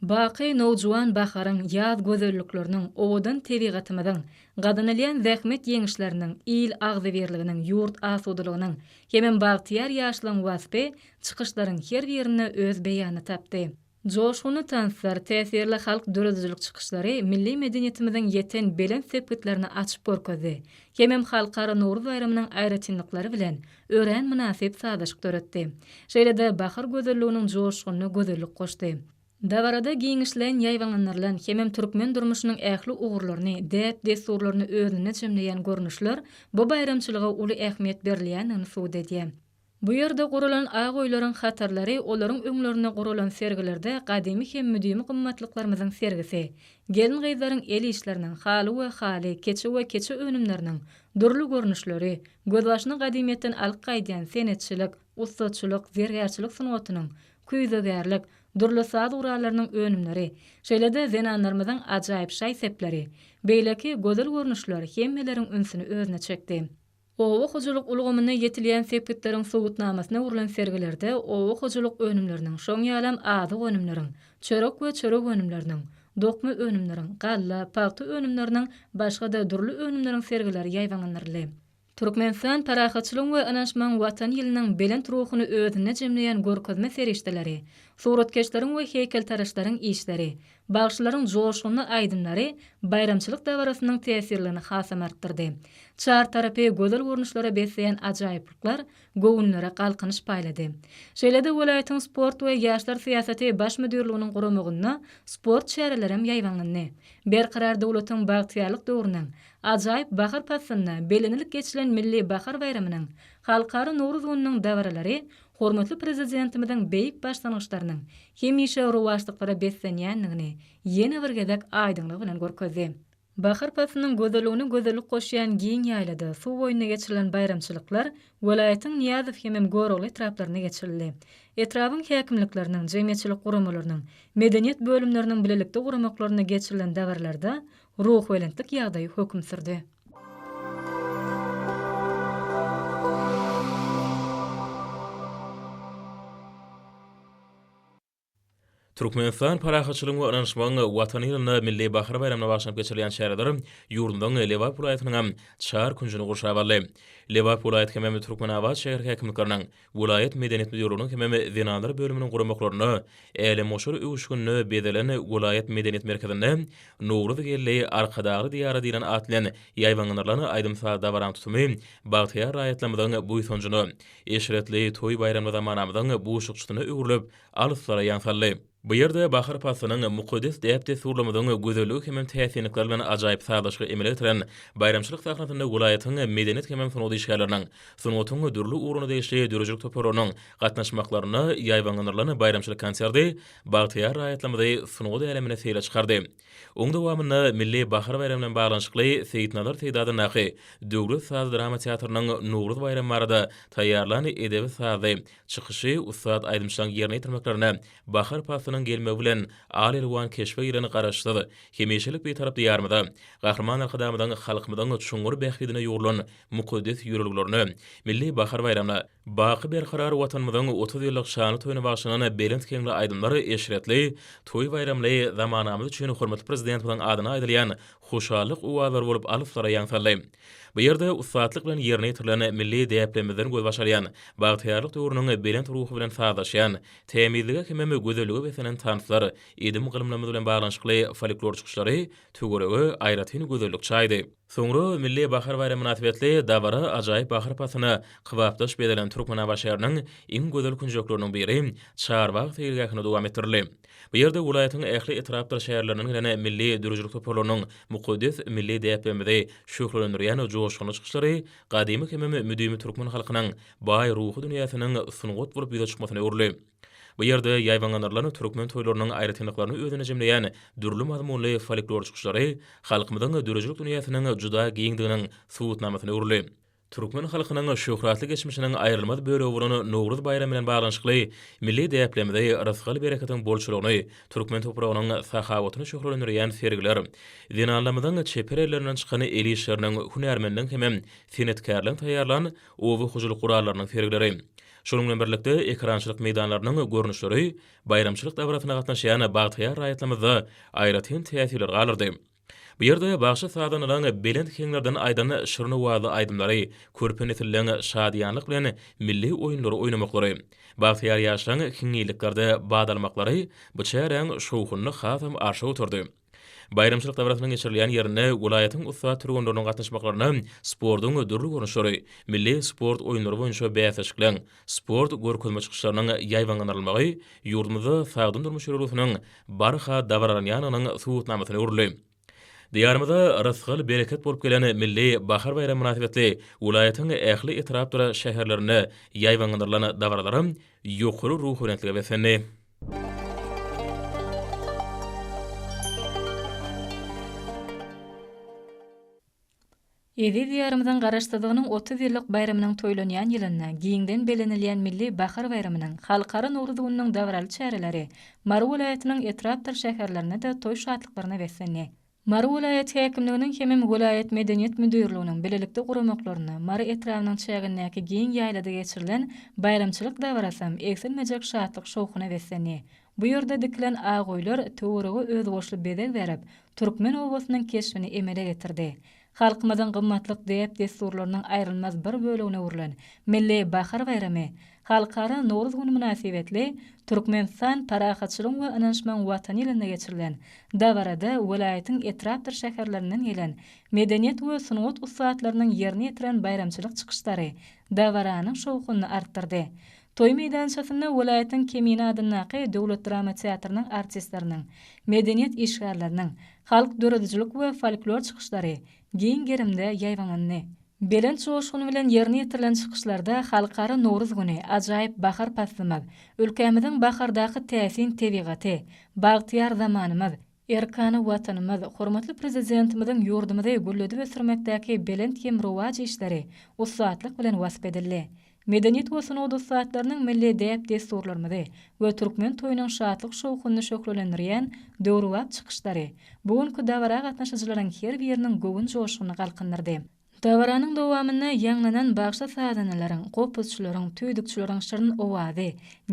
Baky nowjuwan baharyň, ýaz gözellikleriniň, owadan tebigatymyzyň, gazanylýan zähmet ýeňişleriniň, il agzybirliginiň, ýurt asudalygynyň hemem bagtyýar ýaşlygyň waspy çykyşlaryň her birinde öz beýanyny tapdy. Joşgunly tanslar, täsirli halk döredijilik çykyşlary milli medeniýetimiziň ýeten belent sepgitlerini açyp görkezdi hemem Halkara Nowruz baýramynyň aýratynlyklary bilen örän mynasyp sazlaşyk döretdi. Şeýle-de bahar gözelliginiň joşgunyna gözellik goşdy. Dabarada giňişleýin ýaýbaňlandyrylan hemem türkmen durmuşynyň ähli ugurlaryny, däp-dessurlaryny özünde jemleýän görnüşler bu baýramçylyga uly ähmiýet berilýändigini subut edýär. Bu ýerde guralan ak öýleriň hatarlary, olaryň öňlerinde guralan sergilerde gadymy hem müdimi gymmatlyklarymyzyň sergisi, gelin-gyzlaryň el işleriniň, haly we haly, keçe we keçe önümleriniň dürli görnüşleri, gözbaşyny gadymyýetden alyp gaýdýan senetçilik, ussaçylyk, zergärçilik sungatynyň, küýzegärlik, dürli saz gurallarynyň önümleri, şeýle-de zenanlarymyzyň ajaýyp şaý-sepleri, beýleki gözel görnüşler hemmeleriň ünsüni özüne çekdi. Oba hojalyk ulgamynda ýetilýän sepgitleriň subutnamasyna öwrülen sergilerde oba hojalyk önümleriniň, şoň ýalam azyk önümleriň, çörek we çörek önümleriniň, dokma önümleriň, galla, pagta önümleriniň, başga-da dürli önümleriň sergileri ýaýbaňlandyryldy. Türkmenistan parahatçylygyň we ynanyşmagyň Watany ýylynyň belent ruhuny özünde jemleýän görkezme serişdeleri, suratkeşleriň we heýkeltaraşlaryň işleri, Bagşylaryň joşgunly aýdymlary baýramçylyk dabarasynyň täsirligini hasam artdyrdy. Çar tarapy gözel görnüşlere besleýän ajaýyplyklar göwünlere galkynyş paýlady. Şeýle-de welaýatyň sport we ýaşlar syýasaty baş müdirliginiň guramagynda sport çärelerem ýaýbaňlandy. Berkarar döwletiň bagtyýarlyk döwrüniň ajaýyp bahar paslynda bellenilip geçilen Milli bahar baýramynyň, Halkara Nowruz gününiň dabaralary Hormatly Prezidentimiziň beýik başlangyçlarynyň hemişe rowaçlyklara beslenýändigini ýene bir gezek aýdyňlygy bilen görkezdi. Bahar paslynyň gözelligine gözellik goşýan giň ýaýlada, suw boýunda geçirilen baýramçylyklar welaýatyň Nyýazow hemem Görogly etraplarynda geçirildi. Etrabyň häkimlikleriniň, jemgyýetçilik guramalarynyň, medeniýet bölümleriniň bilelikde guramaklarynda geçirilen dabaralarda ruhubelentlik ýagdaýy höküm sürdi. Türkmenistan parahatçylygyň we ynanyşmagyň Watany ýylynda Milli bahar baýramyna bagyşlanyp geçirilýän çäreler ýurdumyzyň Lebap welaýatynyň çar künjüni gurşap aldy. Lebap welaýat hemem Türkmenabat şäher häkimlikleriniň, welaýat medeniýet müdirliginiň hemem zenanlar bölüminiň guramaklarynda älemgoşar öwüşginde bezelen welaýat medeniýet merkezinde Nowruz geldi, Arkadagly Diýara diýlen at bilen ýaýbaňlandyrylan aýdym-saz dabaranyň tutumy bagtyýar raýatlarymyzyň buýsanjyna, eşretli toý-baýramly zamanamyzyň buşlukçysyna öwrülip, alyslara ýaň saldy. Bu ýerde bahar paslynyň mukaddes däp-dessurlarymyzyň gözelligi hemem täsinlikleri bilen ajaýyp sazlaşygy emele getiren baýramçylyk sahnasynda welaýatyň medeniýet hemem sungat işgärleriniň, sungatyň dürli ugruna degişli döredijilik toparlarynyň gatnaşmaklarynda ýaýbaňlandyrylan baýramçylyk konserti bagtyýar raýatlarymyzy sungat älemine seýle çykardy. Oň dowamynda Milli bahar baýramy bilen baglanyşykly Seýitnazar Seýdi adyndaky Döwlet saz-drama teatrynyň Nowruz baýramy barada taýýarlan edebi-sazly çykyşy ussat aýdymçylaryň ýerine ýetirmeklerinde bahar paslynyň. paslynyň gelmegi bilen al-elwan keşbe giren Garaşsyz, hemişelik Bitarap Diýarymyza, Gahryman Arkadagymyzyň halkymyzyň çuňňur bähbidine ýugrulan mukaddes ýörelgelerine, Milli bahar baýramyna, Baky Berkarar Watanymyzyň 30 ýyllyk şanly toýuna bagyşlanan belent heňli aýdymlar eşretli, toý-baýramly zamanamyz üçin hormatly Prezidentimiziň adyna aýdylýan hoşallyk owazlary bolup alyslara ýaň saldy. Bu ýerde ussatlyk bilen ýerine ýetirilen milli däplerimizden gözbaş alýan, bagtyýarlyk döwrüniň belent ruhy bilen sazlaşýan, tämizlige hemem gözellige beslenen tanslar, edim-gylymlarymyz bilen baglanyşykly folklor çykyşlary töwerege aýratyn gözellik çaýdy. Soňra Milli bahar baýramy mynasybetli dabara ajaýyp bahar paslyna kybapdaş bezelen Türkmenabat şäheriniň iň gözel künjekleriniň biri Çarbag seýilgähinde dowam etdirildi. Bu ýerde welaýatyň ähli etrapdyr şäherlerinden gelen milli döredijilik toparlarynyň mukaddes milli däplerimizi şöhlelendirýän joşgunly çykyşlary gadymy hemem müdimi türkmen halkynyň baý ruhy dünýäsiniň sungat bolup ýüze çykmasyna öwrüldi. Bu ýerde ýaýbaňlandyrylan türkmen toýlarynyň aýratynlyklaryny özünde jemleýän dürli mazmunly folklor çykyşlary halkymyzyň döredijilik dünýäsiniň juda giňdiginiň subutnamasyna öwrüldi. Türkmen halkynyň şöhratly geçmişiniň aýrylmaz bölegi bolan Nowruz baýramy bilen baglanyşykly milli däplerimizi, rysgal-bereketiň bolçulygyny, türkmen topragynyň sahawatyny şöhlelendirýän sergiler, zenanlarymyzyň çeper ellerinden çykan el işleriniň, hünärmenligiň hemem senetkärligiň taýýarlan oba hojalyk gurallarynyň sergileri, şonuň bilen birlikde, ekerançylyk meýdanlarynyň görnüşleri baýramçylyk dabarasyna gatnaşýan bagtyýar raýatlarymyzda aýratyn täsirler galdyrdy. Bu ýerde bagşy-sazandalaryň belent heňlerden aýdan şirin owazly aýdymlary, körpe nesilleň şadyýanlyk bilen milli oýunlary oýnamaklary, bagtyýar ýaşlaryň hiňňilliklerde bat almaklary bu çäräň şowhunyny hasam arşa göterdi. Baýramçylyk dabarasynyň geçirilýän ýerinde welaýatyň ussat türgenleriniň gatnaşmaklarynda sportuň dürli görnüşleri, milli sport oýunlary boýunça bäsleşikleň, sport görkezme çykyşlarynyň ýaýbaňlandyrylmagy ýurdumyzda sagdyn durmuş ýörelgesiniň barha dabaralanýandygynyň subutnamasyna öwrüldi. Diýarymyza rysgal-bereket bolup gelen Milli bahar baýramy mynasybetli welaýatyň ähli etrapdyr şäherlerinde ýaýbaňlandyrylan dabaralar ýokary ruhubelentlige beslendi. Eziz Diýarymyzyň Garaşsyzlygynyň 30 ýyllyk baýramynyň toýlanýan ýylynda giňden bellenilýän Milli bahar baýramynyň, Halkara Nowruz gününiň dabaraly çäreleri Mary welaýatynyň etrapdyr şäherlerinde-de toý şatlyklaryna beslendi. Mary welaýat häkimliginiň hemem welaýat medeniýet müdirliginiň bilelikde guramaklarynda Mary etrabynyň çägindäki giň ýaýlada geçirilen baýramçylyk dabarasam egsilmejek şatlyk-şowhuna beslendi. Bu ýerde dikilen ak öýler töwerege özboluşly bezeg berip, türkmen obasynyň keşbini emele getirdi. Halkymyzyň gymmatlyk däp-dessurlarynyň aýrylmaz bir bölegine öwrülen Milli bahar baýramy, Halkara Nowruz güni mynasybetli Türkmenistan, parahatçylygyň we ynanyşmagyň Watany ýylynda geçirilen dabarada welaýatyň etrapdyr şäherlerinden gelen medeniýet we sungat ussatlarynyň ýerine ýetiren baýramçylyk çykyşlary dabaranyň şowhunyny artdyrdy. Toý meýdançasynda welaýatyň Kemine adyndaky döwlet drama teatrynyň artistleriniň, medeniýet işgärleriniň halk döredijilik we folklor çykyşlary giň gerimde ýaýbaňlandy. Belent joşgun bilen ýerine ýetirilen çykyşlarda Halkara Nowruz güni, ajaýyp bahar paslymyz, ülkämiziň bahardaky täsin tebigaty, bagtyýar zamanymyz, Erkana Watanymyz, hormatly Prezidentimiziň ýurdumyzy gülledip ösdürmekdäki belent hem rowaç işleri ussatlyk bilen wasp edildi. Medeniýet we sungat ussatlarynyň milli däp-dessurlarymyzy we türkmen toýunyň şatlyk-şowhunyny şöhlelendirýän döwrebap çykyşlary bu günki dabara gatnaşyjylaryň her biriniň göwün joşgunyny galkyndyrdy. Dabaranyň dowamynda ýaňlanan bagşy-sazandalaryň, gopuzçylaryň, tüýdükçileriň şirin owazy,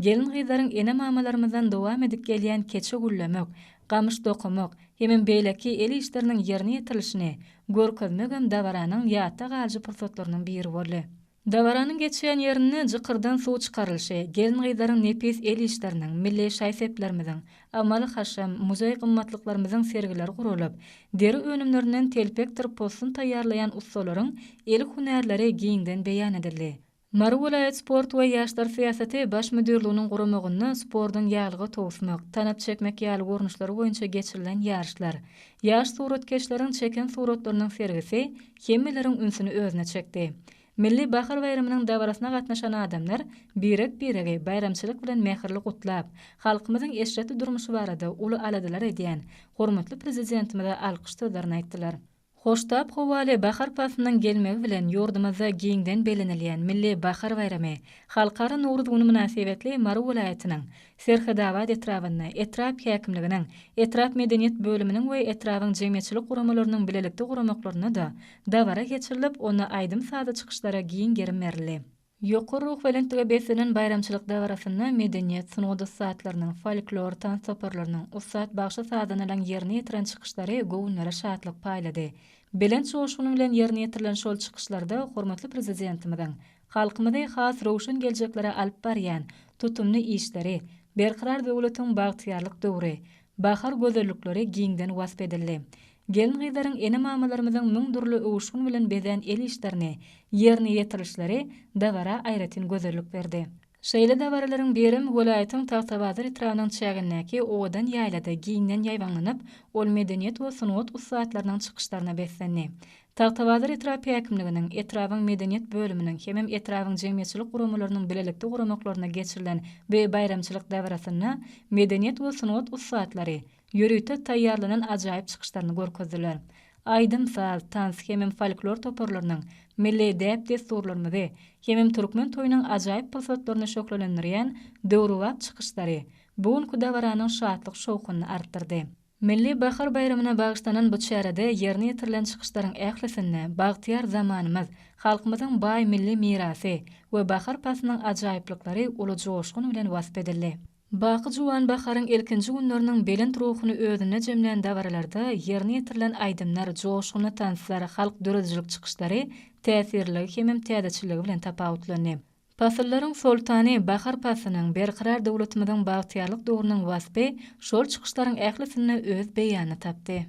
gelin-gyzlaryň ene-mamalarymyzdan dowam edip gelýän keçe güllemek, gamyş dokamak hemem beýleki el işleriniň ýerine ýetirilişini görkezmegem dabaranyň ýatda galyjy pursatlarynyň biri boldy. Dabaranyň geçýän ýerinde jykyrdan suw çykarylyşy, gelin-gyzlaryň nepis el işleriniň, milli şaý-seplerimiziň, amaly-haşam, muzeý gymmatlyklarymyzyň sergileri guralyp, deri önümlerinden telpekdir possun taýýarlaýan ussalaryň el hünärleri giňden beýan edildi. Mary welaýat sport we ýaşlar syýasaty baş müdirliginiň guramagynda sportuň ýaglyga towusmak, tanap çekmek ýaly görnüşleri boýunça geçirilen ýaryşlar, ýaş suratkeşleriň çeken suratlarynyň sergisi hemmeleriň ünsüni özüne çekdi. Milli bahar baýramynyň dabarasyna gatnaşan adamlar birek-biregi baýramçylyk bilen mähirli gutlap, halkymyzyň eşretli durmuşy barada uly aladalar edýän hormatly Prezidentimize alkyş sözlerini aýtdylar. Hoştap howaly bahar paslynyň gelmegi bilen ýurdumyzda giňden bellenilýän Milli bahar baýramy, Halkara Nowruz güni mynasybetli Mary welaýatynyň Serhedabat etrabynda etrap häkimliginiň, etrap medeniýet bölüminiň we etrabyň jemgyýetçilik guramalarynyň bilelikde guramaklarynda-da dabara geçirilip, onda aýdym-sazly çykyşlara giň gerim berildi. Ýokary ruhubelentlige beslenen baýramçylyk dabarasynda medeniýet, sungat ussatlarynyň, folklor, tans toparlarynyň, ussat bagşy-sazandalaryň ýerine ýetiren çykyşlary göwünlere şatlyk paýlady. Belent joşgun bilen ýerine ýetirilen şol çykyşlarda hormatly Prezidentimiziň halkymyzy has röwşen geljeklere alyp barýan tutumly işleri, Berkarar döwletiň bagtyýarlyk döwri, bahar gözellikleri giňden wasp edildi. Gelin-gyzlaryň ene-mamalarymyzyň müň dürli öwüşgin bilen bezän el işlerini ýerine ýetirişleri dabara aýratyn gözellik berdi. Şeýle dabaralaryň birem welaýatyň Tagtabazar etrabynyň çägindäki owadan ýaýlada giňden ýaýbaňlanyp, ol medeniýet we sungat ussatlarynyň çykyşlaryna beslendi. Tagtabazar etrap häkimliginiň, etrabyň medeniýet bölüminiň hemem etrabyň jemgyýetçilik guramalarynyň bilelikde guramaklarynda geçirilen bu baýramçylyk dabarasynda medeniýet we sungat ussatlary ýörite taýýarlanan ajaýyp çykyşlaryny görkezdiler. Aýdym-saz, tans hemem folklor toparlarynyň milli däp-dessurlarymyzy hemem türkmen toýunyň ajaýyp pursatlaryny şöhlelendirýän döwrebap çykyşlary bu günki dabaranyň şatlyk-şowhunyny artdyrdy. Milli bahar baýramyna bagyşlanan bu çärede ýerine ýetirilen çykyşlaryň ählisinde bagtyýar zamanymyz, halkymyzyň baý milli mirasy we bahar paslynyň ajaýyplyklary uly joşgun bilen wasp edildi. Baky juwan baharyň ilkinji günleriniň belent ruhuny özünde jemlän dabaralarda ýerine ýetirilen aýdymlar, joşgunly tanslar, halk döredijilik çykyşlary täsirliligi hemem täzeçilligi bilen tapawutlandy. Pasyllaryň soltany bahar paslynyň, Berkarar döwletimiziň bagtyýarlyk döwrüniň waspy şol çykyşlaryň ählisinde öz beýanyny tapdy.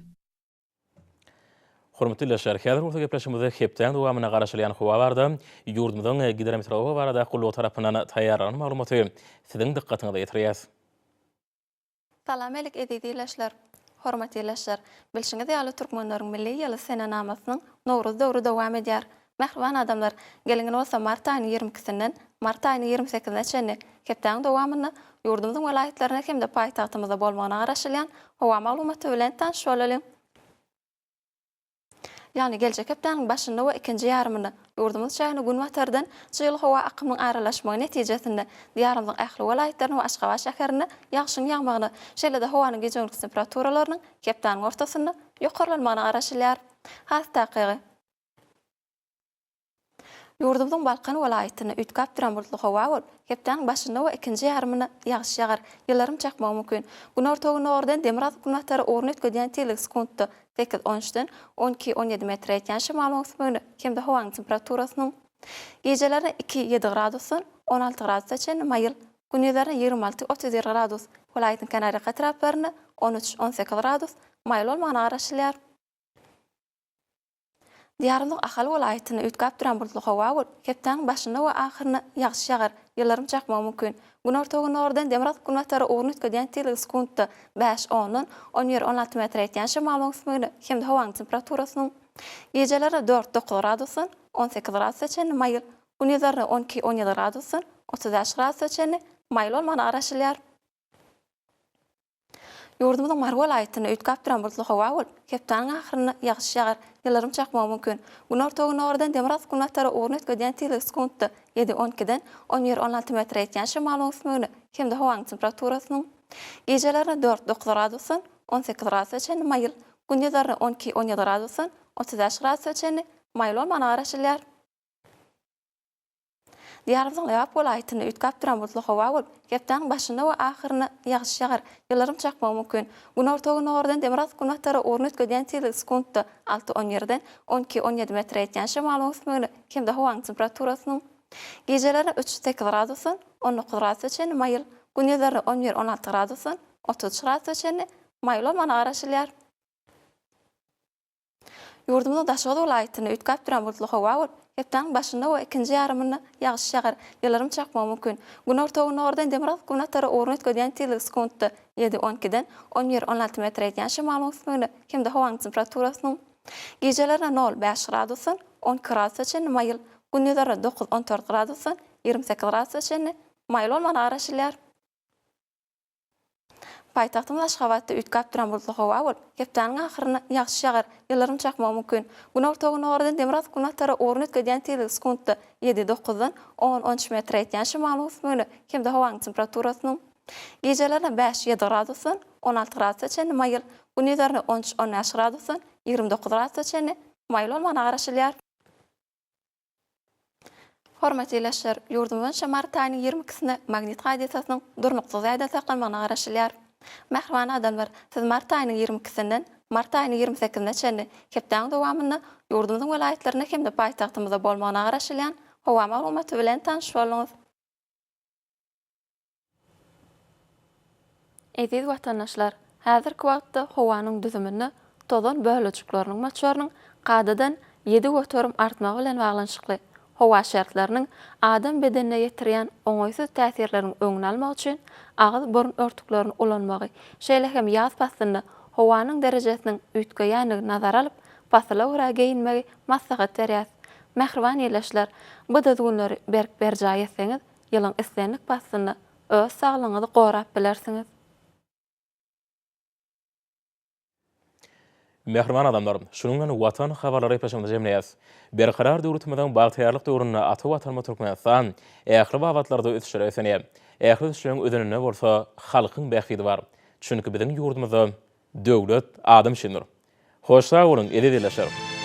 Hormatly ildeşler, häzir bolsa gepleşigimizde hepdäň dowamynda garaşylýan howa barada ýurdumyzyň Gidrometeorologiýa baradaky gullugy tarapyndan taýýarlanan maglumaty siziň dykgatyňyza ýetirýäs. Salam alik eziz ildeşler! Hormatly ildeşler! Bilşiňiz ýaly türkmenleriň milli ýyly senenamasynyň Nowruz döwri dowam edýär. Mähriban adamlar, geliň indi bolsa mart aýynyň 20 ikisinden mart aýynyň 28-ine çenli hepdäniň dowamynda ýurdumyzyň welaýatlarynda hem-de paýtagtymyzda bolmagyna garaşylýan howa maglumaty bilen tanyş bolalyň. Ýagny geljek hepdäniň başynda we ikinji ýarymynda ýurdumyz çägine günbatardan çygly howa akymynyň aralaşmagy netijesinde Diýarymyzyň ähli welaýatlarynda we Aşgabat şäherinde ýagşyň ýagmagyna, şeýle-de howanyň gije-gündizki temperaturalarynyň hepdäniň ortasynda ýokarlanmagyna garaşylýar. Has takygy. Ýurdumyzyň Balkan welaýatynda üýtgäp duran bulutly howa bolup, hepdäniň başynda we ikinji ýarymynda ýagyş ýagar, ýyldyrym çakmagy mümkin. Günorta-gündogardan demirgazyk-günbatara ugruny üýtgedýän tizligi sekuntda sekiz, on üçden on iki, on ýedi metre ýetýän şemalyň öwüsmegine hem-de howanyň temperaturasynyň gijelerine iki, ýedi gradusdan 16 gradusa çenli maýyl, gündizlerine 26, 31 gradus, welaýatyň kenarýaka etraplarynda 13, 18 gradus maýyl bolmagyna garaşylýar. Diýarymyzyň Ahal welaýatynda üýtgäp duran bulutly howa bolup, hepdäniň başynda we ahyrynda ýagyş ýagar, ýyldyrym çakmagy mümkin. Günorta-gündogardan demirgazyk-günbatara ugruny üýtgedýän tizligi sekuntda bäş, ondan on bir, 16 metre ýetýän şemalyň öwüsmegine hem-de howanyň temperaturasynyň gijelerine dört, dokuz gradusdan 18 gradusa çenli maýyl, gündizlerine on iki, on ýedi gradusdan 35 gradusa çenli maýyl bolmagyna garaşylýar. Ýurdumyzyň Mary welaýatynda üýtgäp duran bulutly howa bolup, hepdäniň ahyrynda ýagyş ýagar, ýyldyrym çakmagy mümkin. Günorta-gündogardan demirgazyk-günbatara ugruny üýtgedýän tizligi sekuntda ýedi, on ikiden on bir, 16 metre ýetýän şemalyň öwüsmegine hem-de howanyň temperaturasynyň gijelerine dört, dokuz gradusdan 18 gradusa çenli maýyl, gündizlerine on iki, on ýedi gradusdan 35 gradusa çenli maýyl bolmagyna garaşylýar. Diýarymyzyň Lebap welaýatynda üýtgäp duran bulutly howa bolup, hepdäniň başynda we ahyrynda ýagyş ýagar, ýyldyrym çakmagy mümkin. Günorta-gündogardan demirgazyk-günbatara ugruny üýtgedýän tizligi sekuntda alty, on ýerden on iki, on ýedi metre ýetýän şemalyň öwüsmegine hem-de howanyň temperaturasynyň gijelerine üç, sekiz gradusdan on dokuz gradusa çenli maýyl, gündizlerine on bir, on alty gradusdan 33 gradusa çenli maýyl bolmagyna garaşylýar. Ýurdumyzyň Daşoguz welaýatynda üýtgäp duran bulutly howa bolup, hepdäniň başynda we ikinji ýarymynda ýagyş ýagar, ýyldyrym çakmagy mümkin. Günorta-gündogardan demirgazyk-günbatara ugruny üýtgedýän tizligi sekuntda ýedi, on ikiden on bir, 16 metre ýetýän şemalyň öwüsmegine hem-de howanyň temperaturasynyň gijelerine nol, bäş gradusdan 12 gradusa çenli maýyl, gündizlerine dokuz, on dört gradusdan 28 gradusa çenli maýyl bolmagyna garaşylýar. Paýtagtymyz Aşgabatda üýtgäp duran bulutly howa bolup, hepdäniň ahyrynda ýagyş ýagar, ýyldyrym çakmagy mümkin. Günorta-gündogardan demirgazyk-günbatara ugruny üýtgedýän tizligi sekuntda ýedi, dokuzdan on, 13 metre ýetýän şemalyň öwüsmegine hem-de howanyň temperaturasynyň gijelerine bäş, ýedi gradusdan 16 gradusa çenli maýyl, gündizlerine on üç, on bäş gradusdan 29 gradusa çenli maýyl bolmagyna garaşylýar. Hormatly ildeşler, ýurdumyz boýunça mart aýynyň 22 sinde magnit hadysasynyň durnuksyz ýagdaýda saklanmagyna garaşylýar. Mähriban adamlar, siz mart aýynyň 22 sinden mart aýynyň 28 ine çenli hepdäniň dowamynda ýurdumyzyň welaýatlarynda hem-de paýtagtymyzda bolmagyna garaşylýan howa maglumaty bilen tanyş bolduňyz. Eziz watandaşlar, häzirki wagtda howanyň düzüminde tozan bölejikleriniň möçberiniň kadadan 7% artmagy bilen baglanyşykly howa şertleriniň adam bedenine ýetirýän oňaýsyz täsirleriniň öňüni almak üçin agyz-burun örtüklerini ulanmagy, şeýle hem ýaz paslynda howanyň derejesiniň üýtgeýändigini nazara alyp, pasyla görä geýinmegi maslahat berýäris. Mähriban ildeşler, bu düzgünleri berk berjaý etseňiz, Ýylyň islendik paslynda öz saglygyňyzy gorap bilersiňiz. Mähriban adamlar, şunuň bilen Watan habarlary gepleşigimizi jemleýäs. Berkarar döwletimiziň bagtyýarlyk döwründe ata Watanymyz Türkmenistan ähli babatlarda ösüşlere ösenýär. Ähli ösüşleriň özeninde bolsa halkyň bähbidi bar. Çünki biziň ýurdumyzda Döwlet adam üçindir. Hoş sag boluň, eziz ildeşler!